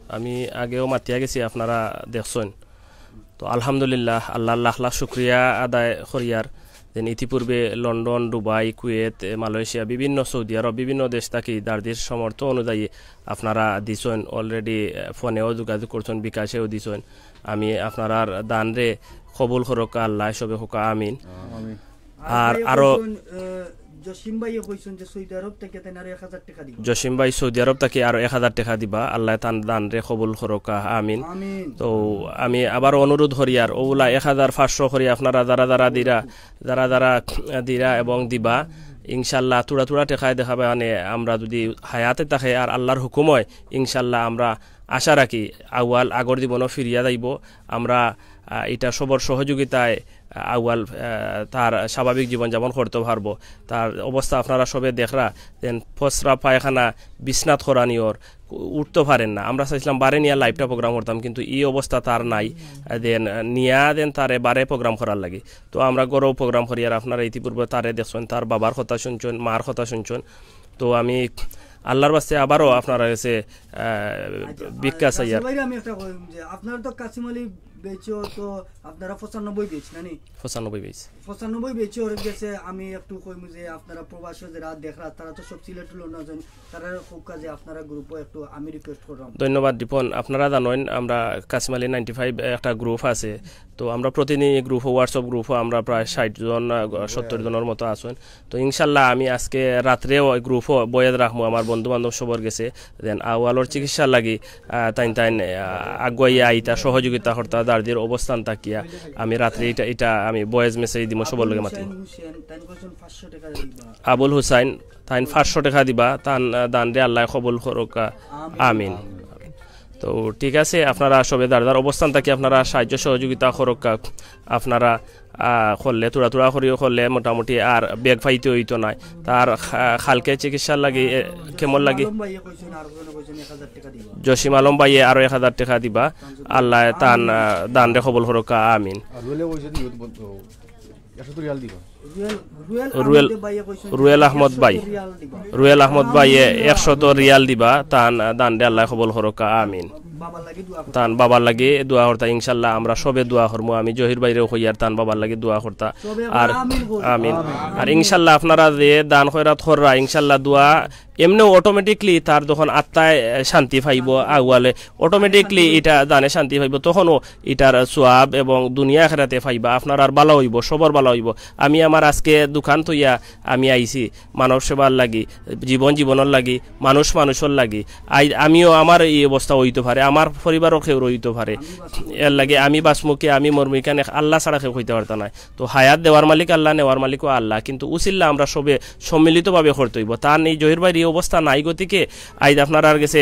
আমি আগেও মাতিয়া গেছি, আপনারা দেখছইন। তো আলহামদুলিল্লাহ, আল্লার লাখ লাখ শুকরিয়া আদায় করিয়ার, যেন ইতিপূর্বে লন্ডন, দুবাই, কুয়েত, এ, মালয়েশিয়া, বিভিন্ন সৌদি আরব, বিভিন্ন দেশ থাকি দারদির সামর্থ্য অনুযায়ী আপনারা দিছইন। Already, এ, ফোনেও যোগাযোগ করছইন, বিকাশেও দিছইন। আমি আপনারার দানরে কবুল করউক্কা আল্লায়, সবে কউক্কা আমিন। আমিন। আর আর ভাইয়ে আরো কইছইন, আহ, জসিম ভাইয়ে কইছইন যে সৌদি আরব থাকি তাইন আরো এক হাজার টেকা দিবা। জসিম ভাই সৌদি আরব থাকি আরো এক হাজার টেকা দিবা, আল্লায় তান দানরে কবুল করউক্কা, আমিন। আমিন। তো আমি আবার অনুরোধ করিয়ার, অউলা এক হাজার পাঁচশো করি আপনারা যারা যারা দিরা, যারা যারা দিরা এবং দিবা, ইনশাআল্লাহ থুড়া থুড়া টেকায় দেখাবে, মানে আমরা যদি হায়াতে থাকে আর আল্লার হুকুম অয়, ইনশাআল্লাহ আমরা আশা রাখি আউয়াল আগর জীবনও ফিরিয়া যাইবো। আমরা, আহ, ইটা সবর সহযোগিতায় আউয়াল, আহ, তার স্বাভাবিক জীবনযাপন করতো পারবো। তার অবস্থা আপনারা সবে দেখরা, যেন ফসরা পায়খানা বিছনাত করানি অর, উঠতো পারের না। আমরা চাইছলাম বারে নিয়া live টা program করতাম, কিন্তু ই অবস্থা তার নাই। আহ, যেন, আহ, নিয়া যেন তারে বারে program করার লাগি। তো আমরা ঘরো program করি, আর আপনারা ইতিপূর্বে তারে দেখছইন, তার বাবার কথা শুনছইন, মার কথা শুনছইন। তো আমি আল্লার ওয়াস্তে আবারও আপনারার গেছে, আহ, আচ্ছা, ভিক্ষা আর চাইয়ার। রাসেল ভাইরে আমি একটা কইমু যে আপনারা তো কাসিম আলী বেচো তো আপনারা পঁচানব্বই বেচ, না নি? পঁচানব্বই বেচ। পঁচানব্বই বেচর গেছে আমি একটু কইমু যে আপনারা প্রবাসে যেরা দেখরা, তারা তো সব সিলেট লন্ডন আছইন, তারারে কউক্কা যে আপনারা group ও একটু আমি request কররাম। ধন্যবাদ রিপন। আপনারা জানইন, আমরা কাসিম আলী ninety five একটা group আছে, তো আমরা প্রতিদিন ই group ও, WhatsApp group ও আমরা প্রায় ষাইট জন, আহ, সত্তইর জনর মতো আছইন। তো ইনশাল্লাহ আমি আজকে রাত্রেও ওই group ও বয়েদ রাখমু আমার বন্ধু বান্ধব সবর গেছে। Then আউয়ালর চিকিৎসার লাগি, আহ, তাইন তাইন, আহ, আগুয়াইয়া আইতা, সহযোগিতা করতা, দারদির অবস্থান থাকিয়া আমি রাত্রে ইটা, ইটা আমি voice message দিমু সবর লগে মাতি। হুসেন, হুসেন, তাইন কইছইন পাঁচশো টেকা দিবা। আবুল হুসাইন, তাইন পাঁচশো টেকা দিবা, তান, আহ, দানরে আল্লায় কবুল করউক্কা। আমিন। আমিন। তো ঠিক আছে, আপনারা সবে যার যার অবস্থান থাকি আপনারা সাহায্য সহযোগিতা করউক্কা। আপনারা, আহ, করলে, থুড়া থুড়া করিও করলে মোটামুটি আর বেগ পাইতে অইতো নায়। তার খা-, খালকে চিকিৎসার লাগি, এ, কেমন লাগি? আলম ভাইয়ে কইছইন, আর জনে কইছইন এক হাজার টেকা দিবা। জসিম আলম ভাইয়ে আরো এক হাজার টেকা দিবা। আল্লায় তান, আহ, দানরে কবুল করউক্কা, আমিন। আর রুয়েলে কইছে দিও তো বন্ধু। একশত রিয়াল দিবা। রুয়েল, রুয়েল রুয়েল, আহমদ ভাইয়ে কইছইন রুয়েল আহমদ ভাই। একশত রিয়াল দিবা। রুয়েল আহমদ ভাইয়ে একশত রিয়াল দিবা, তান দানরে আল্লায় কবুল করউক্কা, আমিন। বাবার লাগি দোয়া করতা। তান বাবার লাগি দোয়া করতা, ইনশাল্লাহ আমরা সবে দোয়া করমু। আমি জহির ভাইরেও কইয়ার তান বাবার লাগি দোয়া করতা। সবে আর আমিন করি। আমিন। আর ইনশাল্লাহ আপনারা যে দান খয়রাত কররা, ইনশাল্লাহ দোয়া এমনেও automatically তার যখন আত্মায়, এ, শান্তি পাইবো, আউয়ালে automatically ইটা দানে শান্তি পাইবো, তখনও ইটার সওয়াব এবং দুনিয়া আখেরাতে পাইবা, আপনারার ভালা অইবো, সবর ভালা অইবো। আমি আমার আজকে দোকান থইয়া আমি আইছি মানব সেবার লাগি, জীবন জীবনর লাগি, মানুষ মানুষর লাগি। আই-, আমিও আমার ই অবস্থা অইতো পারে, আমার পরিবারও কেউ রইতো পারে। এর লাগি আমি বাঁচমু কি, আমি মরমু, ইখান আল্লাহ ছাড়া কেউ কইতা পারতা নায়। তো হায়াত দেওয়ার মালিক আল্লাহ, নেওয়ার মালিকও আল্লাহ, কিন্তু উছিল্লা আমরা সবে সম্মিলিতভাবে করতে অইবো। তান এই জহির ভাইর এই অবস্থা নাই গতিকে আইজ আপনারার গেছে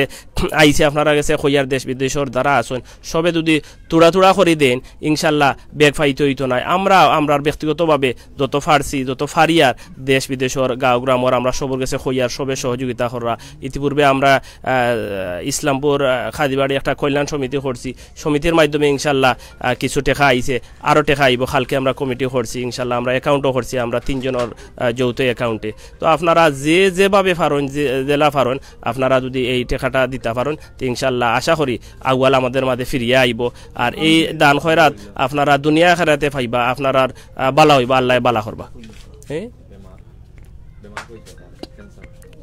আইছে, আপনারার গেছে কইয়ার দেশ বিদেশর যারা আছইন সবে যদি তুড়া তুড়া করি দেইন, ইনশাল্লাহ বেগ ফাইতে অইতো নায়। আমরা আমরার ব্যক্তিগতভাবে যত পারছি, যত পারিয়ার দেশ বিদেশর গাঁও গ্রামর আমরা সবর গেছে কইয়ার সবে সহযোগিতা কররা। ইতিপূর্বে আমরা, আহ, ইসলামপুর, আহ, কাদিবাড়ি একটা কল্যাণ সমিতি করছি, সমিতির মাধ্যমে ইনশাল্লাহ, আহ, কিছু টেকা আইছে, আরও টেকা আইবো। কালকে আমরা কমিটি করছি, ইনশাল্লাহ আমরা অ্যাকাউন্টও করছি, আমরা তিনজনর, আহ, যৌথ অ্যাকাউন্টে। তো আপনারা যে যেভাবে পারইন, যে যেলা পারইন, আপনারা যদি এই টেকাটা দিতা পারইন, তো ইনশাল্লাহ আশা করি আউয়াল আমাদের মাঝে ফিরিয়া আইবো। আর এই দান খয়রাত আপনারা দুনিয়া আখেরাতে পাইবা, আপনারার, আহ, বালা অইবা, আল্লায় বালা করবা। হ্যাঁ?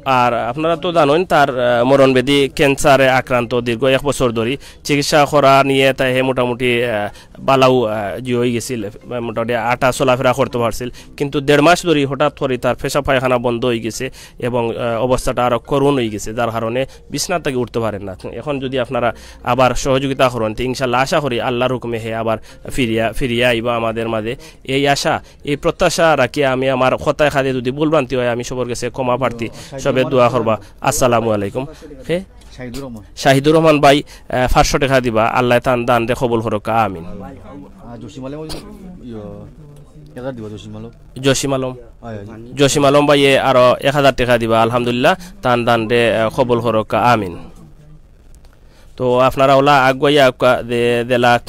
আর আপনারা তো জানইন তার, আহ, মরণ ব্যাধি ক্যান্সারে আক্রান্ত দীর্ঘ এক বছর ধরি চিকিৎসা করা নিয়ে তাই হে মোটামুটি, আহ, বালাউ, আহ, জি অইগেছিল, মোটামুটি আটা চলাফেরা করতে পারছিল, কিন্তু দেড় মাস ধরি হঠাৎ করি তার পেশাব পায়খানা বন্ধ অইগেছে এবং, আহ, অবস্থাটা আরো করুণ অইগেছে, যার কারণে বিছনা থাকি উঠতে পারেন না। এখন যদি আপনারা আবার সহযোগিতা করইন, তো ইনশাল্লাহ আশা করি আল্লাহর হুকুমে হে আবার ফিরিয়া, ফিরিয়া আইবা আমাদের মাঝে। এই আশা, এই প্রত্যাশা রাখিয়া আমি আমার কথায় কাজে যদি ভুলভ্রান্তি হয়, আমি সবর গেছে ক্ষমা প্রার্থী, সবে দোয়া করবা। আসসালামু আলাইকুম। হে? শাহিদুর রহমান। শাহিদুর রহমান ভাই, আহ, পাঁচশো টেকা দিবা, আল্লায় তান দানরে কবুল করউক্কা, আমিন। আর জসিম আলম ওই, ইয়ো, এক হাজার দিবা জসিম আলম। জসিম আলম। হয়, হয়। জসিম আলম ভাইয়ে আরো এক হাজার টেকা দিবা, আলহামদুলিল্লাহ, তান দানরে, আহ, কবুল করউক্কা, আমিন। তো আপনারা অলা আগুয়াইয়া আউক্কা যে যেলা,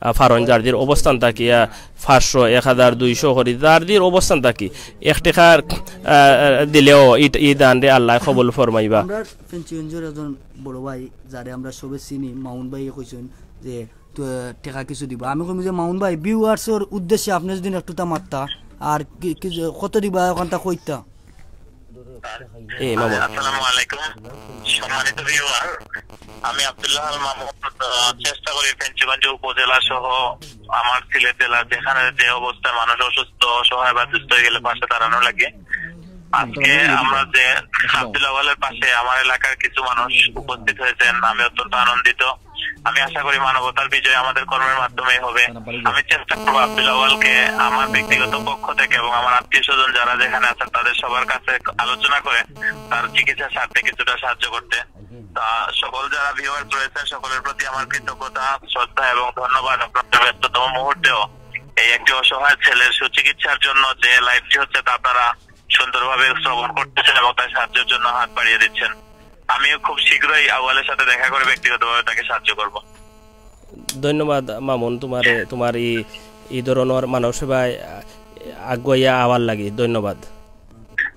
আহ, পারইন যার যের অবস্থান থাকি, আহ, পাঁচশো, এক হাজার, দুইশো করি যার যের অবস্থান থাকি এক টেকার, আহ, দিলেও ই, ই দানরে আল্লায় কবুল ফরমাইবা। আমরার ফেঞ্চুগঞ্জর একজন বড় ভাই, যারে আমরা সবে চিনি, মামুন ভাইয়ে কইছইন যে, তো, টেকা কিছু দিবা। আমি কইমু যে, মামুন ভাই, ভিউয়ার্সর উদ্দেশ্যে আপনে যদি একটুতা মাততা, আর কি, কি যে, কত দিবা, অখানতা কইতা। এ, মামুন। আসসালামু আলাইকুম। সম্মানিত ভিউয়ার, আমি আব্দুল্লাহ আল মামুন, আহ, চেষ্টা করি ফেঞ্চুগঞ্জ উপজেলা সহ আমার সিলেট জেলার যেখানে যে অবস্থায় মানুষ অসুস্থ, অসহায় বা দুস্থ হয়ে গেলে পাশে দাঁড়ানো লাগে। আজকে আমরা যে আব্দুল আওয়ালের পাশে আমার এলাকার কিছু মানুষ উপস্থিত হয়েছেন, আমি অত্যন্ত আনন্দিত। আমি আশা করি মানবতার বিজয় আমাদের কর্মের মাধ্যমেই হবে। আমি চেষ্টা করবো আব্দুল আওয়ালকে আমার ব্যক্তিগত পক্ষ থেকে এবং আমার আত্মীয় স্বজন যারা যেখানে আছেন তাদের সবার কাছে আলোচনা করে তার চিকিৎসার স্বার্থে কিছুটা সাহায্য করতে। তা সকল যারা ভিউয়ার্স রয়েছেন সকলের প্রতি আমার কৃতজ্ঞতা, শ্রদ্ধা এবং ধন্যবাদ। আপনাদের ব্যস্ততম মুহূর্তেও এই একটি অসহায় ছেলের সুচিকিৎসার জন্য যে লাইভটি হচ্ছে তা আপনারা সুন্দরভাবে শ্রবণ করতেছেন এবং তার সাহায্যের জন্য হাত বাড়িয়ে দিচ্ছেন। আমিও খুব শীঘ্রই আউয়ালের সাথে দেখা করে ব্যক্তিগতভাবে তাকে সাহায্য করব। ধন্যবাদ মামুন, তোমারে, তোমার এই, এই ধরনের মানব সেবায়, আহ, আগুয়াইয়া আওয়ার লাগি। ধন্যবাদ।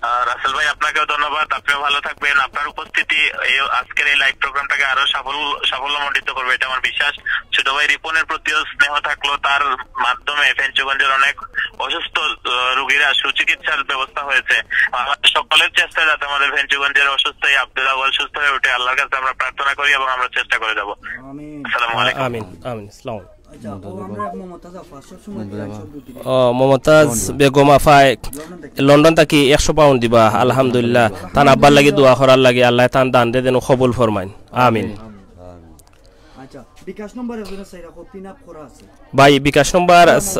আহ, রাসেল ভাই, আপনাকেও ধন্যবাদ। আপনিও ভালো থাকবেন। আপনার উপস্থিতি এই আজকের এই লাইভ প্রোগ্রামটাকে আরো সাফল্য, সাফল্যমণ্ডিত করবে, এটা আমার বিশ্বাস। ছোট ভাই রিপনের প্রতিও স্নেহ থাকলো, তার মাধ্যমে ফেঞ্চুগঞ্জের অনেক অসুস্থ, আহ, রোগীরা সুচিকিৎসার ব্যবস্থা হয়েছে। আমাদের সকলের চেষ্টা যাতে আমাদের ফেঞ্চুগঞ্জের অসুস্থ এই আব্দুল আউয়াল সুস্থ হয়ে ওঠে, আল্লাহর কাছে আমরা প্রার্থনা করি এবং আমরা চেষ্টা করে যাব। আমিন। আসসালামু আলাইকুম। আমিন, আমিন। আসসালামু আলাইকুম। আচ্ছা, ও আমরা মমতাজ আফা, সবসময় মমতাজ আফা। সব রুগীরে। ও, মমতাজ বেগম আফায় লন্ডন থাকি একশো পাউন্ড দিবা, আলহামদুলিল্লাহ। তান আব্বার লাগি দোয়া করার লাগি, আল্লাহ তান দানরে যেন কবুল ফরমাইন। আমিন। আচ্ছা, বিকাশ নম্বর একজনের চাইরা কো, পিন আপ করা আছে। ভাই, বিকাশ নম্বর স-,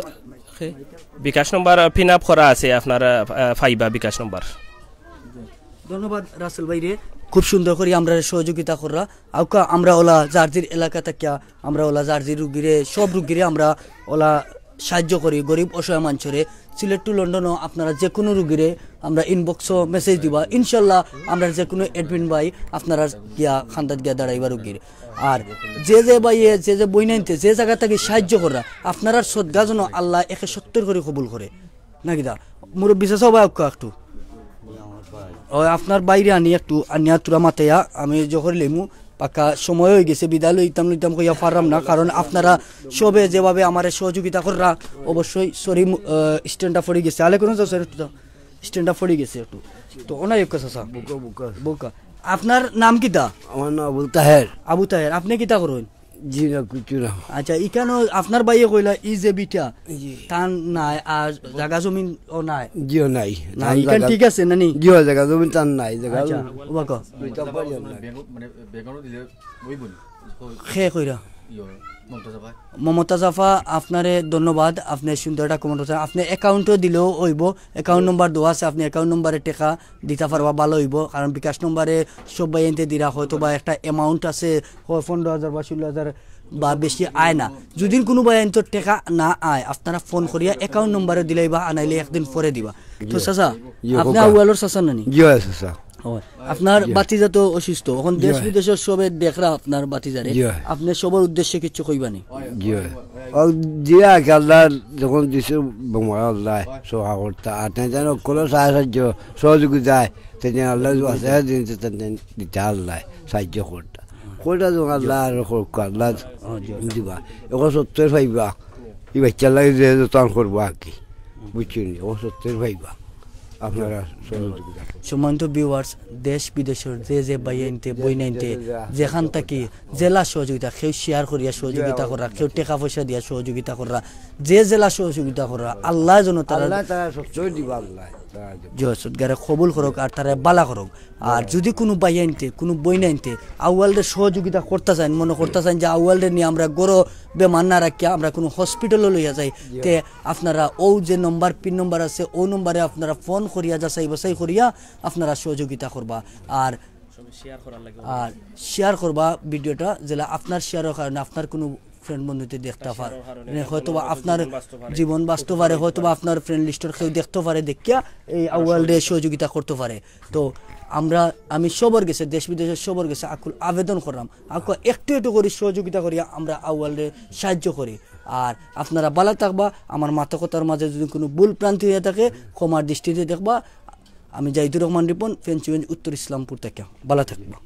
বিকাশ নম্বর পিন আপ করা আছে, আপনারা, আহ, পাইবা বিকাশ নম্বর। ধন্যবাদ রাসেল ভাইরে, খুব সুন্দর করি আমরারে সহযোগিতা কররা। আউক্কা আমরা অলা যার যের এলাকা থাকিয়া, আমরা অলা যার যের রুগীরে, সব রুগীরে আমরা অলা সাহায্য করি, গরিব অসহায় মানষরে। সিলেট to লন্ডনও আপনারা যে কোনো রুগীরে আমরা ইনবক্সও মেসেজ দিবা, ইনশাল্লাহ আমরা যে কোনো অ্যাডমিন ভাই আপনারা গিয়া খান্দাত গিয়া দাঁড়াইবা রুগীর। আর যে যে ভাইয়ে, যে যে বইনাইন্তে যে জাগা থাকি সাহায্য কররা, আপনারার সদগা যেন আল্লাহ একে সত্তর করি কবুল করে। না কিতা? মুরব্বি চাচা ভাই আউক্কা একটু। ও, আপনার ভাইরে আনি একটু, আনিয়া থুড়া মাতাইয়া আমি জহর লেমু, পাক্কা সময় অইগেছে, বিদায় লইতাম লইতাম কইয়া পাররাম না, কারণ আপনারা সবে যেভাবে আমারে সহযোগিতা কররা, অবশ্যই, সরি, মু-, আহ, স্ট্যান্ডটা পড়ি গেছে, আলে কোনো যাও স্যার একটু যাও, স্ট্যান্ডটা পড়ি গেছে একটু। তো ওনাই একটু চাচা। বুকা, বুকা। বুকা। আপনার নাম কিতা? আমার নাম আবুল তাহের। আবু তাহের, আপনে কিতা করইন? জি না, কিচ্ছু না। আচ্ছা, ইখানো আপনার ভাইয়ে কইলা, ই যে বিটা, জি। তান নাই, আর জাগা জমিন ও নাই। জিও নাই। না, তান ইখান জাগা ঠিক আছে না নি? জিও জাগা জমিন তান নাই, জাগা আচ্ছা, জমিন। ওবা কও। দুইটা বাড়ি আর নাই। ব্যাংক, মানে, ব্যাংকও দিলে ওই বলি। খে কইরা। মমতাজ আফা, আপনারে ধন্যবাদ। আপনে সুন্দর একটা কমেন্ট করছেন। আপনে অ্যাকাউন্টও দিলেও অইবো, অ্যাকাউন্ট নম্বর দেওয়া আছে, আপনে অ্যাকাউন্ট নম্বরে টেকা দিতা পারবা, ভালো অইবো। কারণ বিকাশ নম্বরে সব ভাইয়াইন্তে দিরা, হয়তো বা একটা অ্যামাউন্ট আছে, হয় পনেরো হাজার বা ষোলো হাজার বা বেশি আয় না। যদি কোনো ভাইয়াইন্তর টেকা না আয়, আপনারা ফোন করিয়া অ্যাকাউন্ট নম্বরে দিলাইবা, আনাইলে একদিন পরে দিবা। তো চাচা, জি, আপনি হোক। আউয়ালর চাচা নানি? জি, হয়, চাচা। হয়। আপনার জি। ভাতিজা তো অসুস্থ, এখন জি, দেশ হয়। বিদেশর সবে দেখরা আপনার ভাতিজারে, জি, হয়। আপনি সবার উদ্দেশ্যে কিছু কইবানি? জি, হয়। ও দিয়া কি আল্লাহ যখন দিছে বেমার আল্লাহ সহা করতা, আর তাই যেন কোনো সাহায্য সহযোগিতায় তাই যেন আল্লাহ বাঁচায় দিন, তাই যেন দিতা আল্লাহ সাহায্য করতা। কোনটা যখন আল্লাহ আর করুক, আল্লাহ জি। দিবা। এখন সত্তর পাইবা, এই বাচ্চার লাগে যে যতন করবো আর কি, বুঝছেন নি? এখন সত্তর পাইবা, আপনারা সহযোগিতা করুন। সম্মানিত ভিউয়ার্স, দেশ বিদেশর যে যে ভাইয়াইন্তে, বইনাইন্তে, যেখান থাকি যেলা সহযোগিতা, কেউ শেয়ার করিয়া সহযোগিতা করা, কেউ টেকা পয়সা দিয়া সহযোগিতা করা, যে যেলা সহযোগিতা করা, আল্লাহ যেন তারা আল্লাহ তারা সত্তর দিবা, আল্লাহ তারা দিবা। জি, সদগারে কবুল করুক আর তারা বালা করুক। আর যদি কোনো ভাইয়াইন্তে, কোনো বইনাইন্তে আউয়ালরে সহযোগিতা করতা চাইন, মনে করতা চাইন যে আউয়ালরে নিয়া আমরা ঘরো বেমার না রাখিয়া আমরা কোনো হসপিটালো লইয়া যাই, তে আপনারা অউ যে নম্বর, পিন নম্বর আছে, অউ নম্বরে আপনারা ফোন করিয়া যাচাই বাছাই করিয়া আপনারা সহযোগিতা করবা। আর আর শেয়ার করবা ভিডিওটা, যেলা আপনার শেয়ারর কারণে আপনার কোনো ফ্রেন্ড বন্ধুতে দেখতা পারে, হয়তো বা আপনার জীবন বাঁচতে পারে, হয়তো বা আপনার ফ্রেন্ড লিস্টর কেউ দেখতে পারে, দেখিয়া এই আউয়ালরে সহযোগিতা করতে পারে। তো আমরা, আমি সবর গেছে, দেশ বিদেশর সবর গেছে আকুল আবেদন করলাম, আকুল একটু একটু করি সহযোগিতা করিয়া আমরা আউয়ালরে সাহায্য করি। আর আপনারা বালা থাকবা, আমার মাতা কথার মাঝে যদি কোনো ভুল ভ্রান্তি হইয়া থাকে, ক্ষমার দৃষ্টিতে দেখবা। আমি জাহিদুর রহমান রিপন, ফেঞ্চুগঞ্জ, উত্তর ইসলামপুর থাকি। বালা থাকবা।